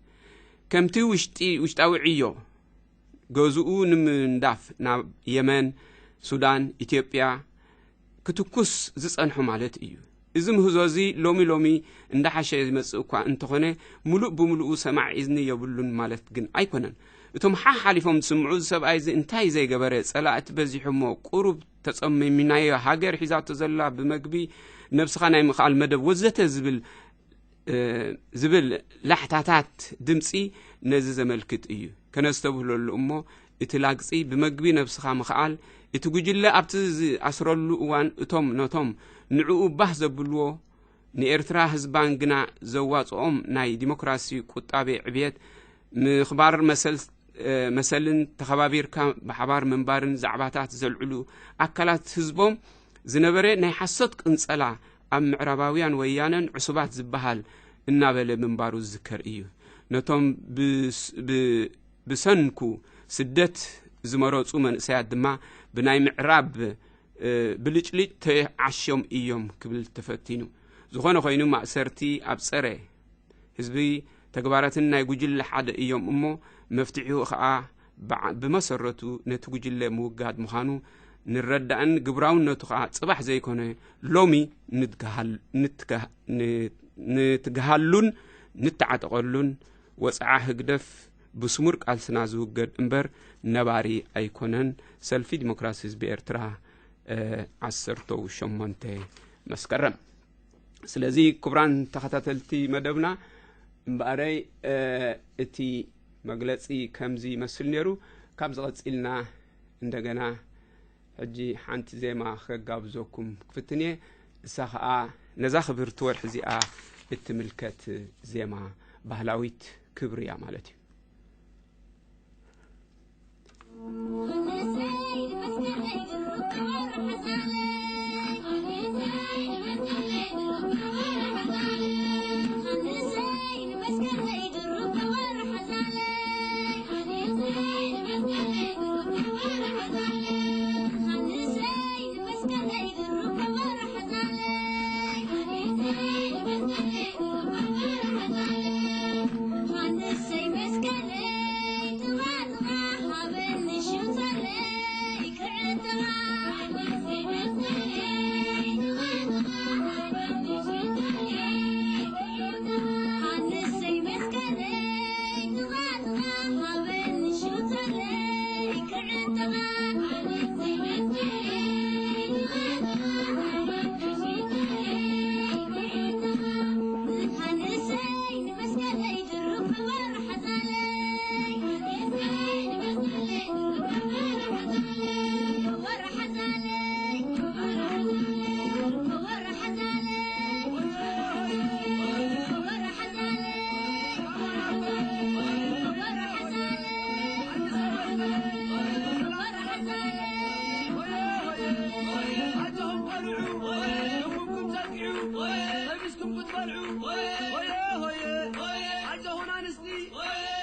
ከምቲ ውሽጢ ውሽጣዊ ዕዮ ገዝኡ ንምንዳፍ ናብ የመን፣ ሱዳን፣ ኢትዮጵያ ክትኩስ ዝጸንሖ ማለት እዩ። እዚ ምህዞ እዚ ሎሚ ሎሚ እንዳሓሸ ዝመጽእ እኳ እንተኾነ፣ ምሉእ ብምሉኡ ሰማዕ ኢዝኒ የብሉን ማለት ግን ኣይኮነን። እቶም ሓሓሊፎም ዝስምዑ፣ እዚ ሰብኣይ እዚ እንታይ ዘይገበረ፣ ጸላእቲ በዚሖሞ፣ ቁሩብ ተጸሚምናዮ፣ ሃገር ሒዛቶ ዘላ ብመግቢ ነብስኻ ናይ ምኽኣል መደብ ወዘተ ዝብል ዝብል ላሕታታት ድምጺ ነዚ ዘመልክት እዩ። ከነስተብህለሉ እሞ እቲ ላግጺ ብመግቢ ነብስኻ ምኽኣል እቲ ጉጅለ ኣብቲ ዝኣስረሉ እዋን እቶም ነቶም ንዕኡ ባህ ዘብልዎ ንኤርትራ ህዝባን ግና ዘዋጽኦም ናይ ዲሞክራሲ ቁጣቤ ዕብየት ምኽባር መሰል መሰልን ተኸባቢርካ ብሓባር ምንባርን ዛዕባታት ዘልዕሉ ኣካላት ህዝቦም ዝነበረ ናይ ሓሶት ቅንጸላ ኣብ ምዕራባውያን ወያነን ዕሱባት ዝበሃል እናበለ ምንባሩ ዝዝከር እዩ። ነቶም ብስ- ብ- ብሰንኩ ስደት ዝመረጹ መንእሰያት ድማ ብናይ ምዕራብ ብልጭልጭ ተዓሽዮም እዮም ክብል ተፈቲኑ። ዝኾነ ኮይኑ ማእሰርቲ ኣብ ጸረ ህዝቢ ተግባራትን ናይ ጉጅለ ሓደ እዮም እሞ መፍትሒኡ ኸኣ ብመሰረቱ ነቲ ጉጅለ ምውጋድ ምዃኑ ንረዳእን ግብራውነቱ ኸኣ ጽባሕ ዘይኮነ ሎሚ ንትግሃሉን ንተዓጠቐሉን ወጽዓ ህግደፍ ብስሙር ቃልስና ዝውገድ እምበር ነባሪ ኣይኮነን። ሰልፊ ዲሞክራሲ ህዝቢ ኤርትራ ዓሰርተ ሸሞንተ መስከረም። ስለዚ ክቡራን ተኸታተልቲ መደብና እምበኣረይ እቲ መግለጺ ከምዚ ይመስል ነይሩ። ካብ ዝቐጺልና እንደገና ሕጂ ሓንቲ ዜማ ከጋብዘኩም ክፍትን እየ። እሳ ኸኣ ነዛ ክብርቲ ወርሒ እዚኣ እትምልከት ዜማ ባህላዊት ክብሪ እያ ማለት እዩ።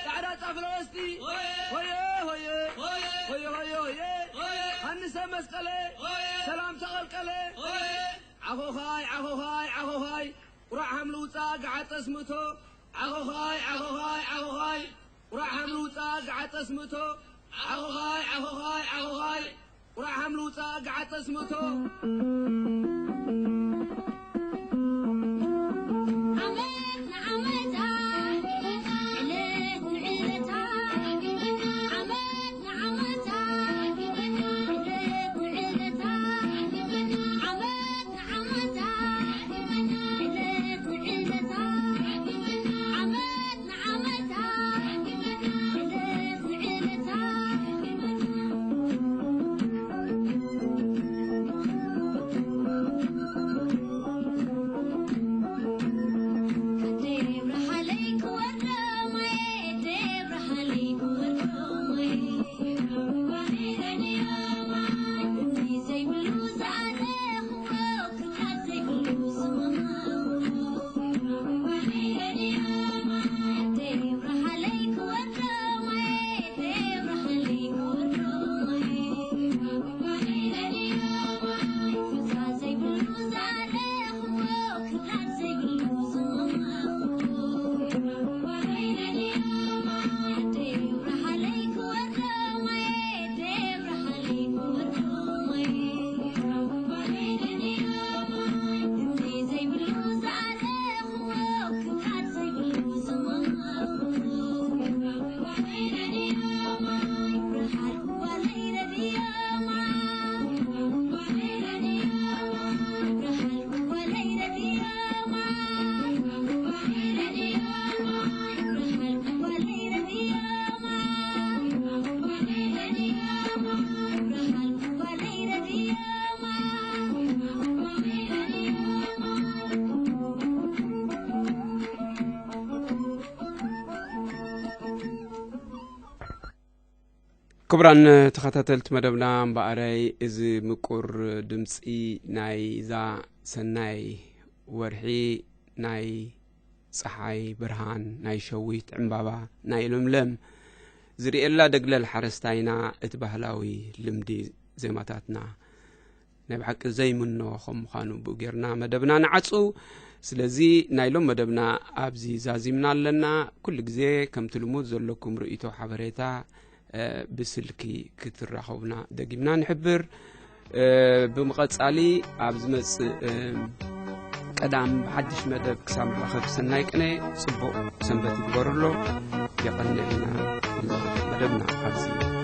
ጻዕዳ ጣፍ ለወስቲ ሆየ ሆየ ሆየ ሆየ ሆየ ሆየ ሃንሰ መስቀለ ሰላም ተቐልቀለ ዓኾኻይ ዓኾኻይ ዓኾኻይ ቁራዕ ሃምሊ ውፃእ ገዓጠስ ምእቶ ዓኾኻይ ዓኾኻይ ዓኾኻይ ቁራዕ ሃምሊ ውፃእ ገዓጠስ ምእቶ ዓኾኻይ ዓኾኻይ ዓኾኻይ ቁራዕ ሃምሊ ውፃእ ገዓጠስ ምእቶ ዓመት ንዓመታ ዕለት ንዕለታ ዓመት ንዓመታ ዕለት ንዕለታ ዓመት ንዓመታ ዕለት ንዕለታ ዓመት ንዓመታ ዕለት ንዕለታ ክቡራን ተኸታተልቲ መደብና እምበኣረይ እዚ ምቁር ድምፂ ናይዛ ሰናይ ወርሒ ናይ ፀሓይ ብርሃን ናይ ሸዊት ዕምባባ ናይ ለምለም ዝርእየላ ደግለል ሓረስታይና እቲ ባህላዊ ልምዲ ዜማታትና ናይ ብሓቂ ዘይምኖ ከም ምዃኑ ብኡ ጌርና መደብና ንዓጹ። ስለዚ ናይ ሎም መደብና ኣብዚ ዛዚምና ኣለና። ኩሉ ግዜ ከምቲ ልሙድ ዘለኩም ርእይቶ ሓበሬታ እ፣ ብስልኪ ክትራኸቡና ደጊምና ንሕብር። እ፣ ብምቐጻሊ ኣብ ዝመጽእ እ፣ ቀዳም ብሓድሽ መደብ ክሳብ ንራኸብ ሰናይ ቅነ፣ ጽቡቕ ሰንበት ይግበረሎ። የቐንየልና። መደብና ኣብዚ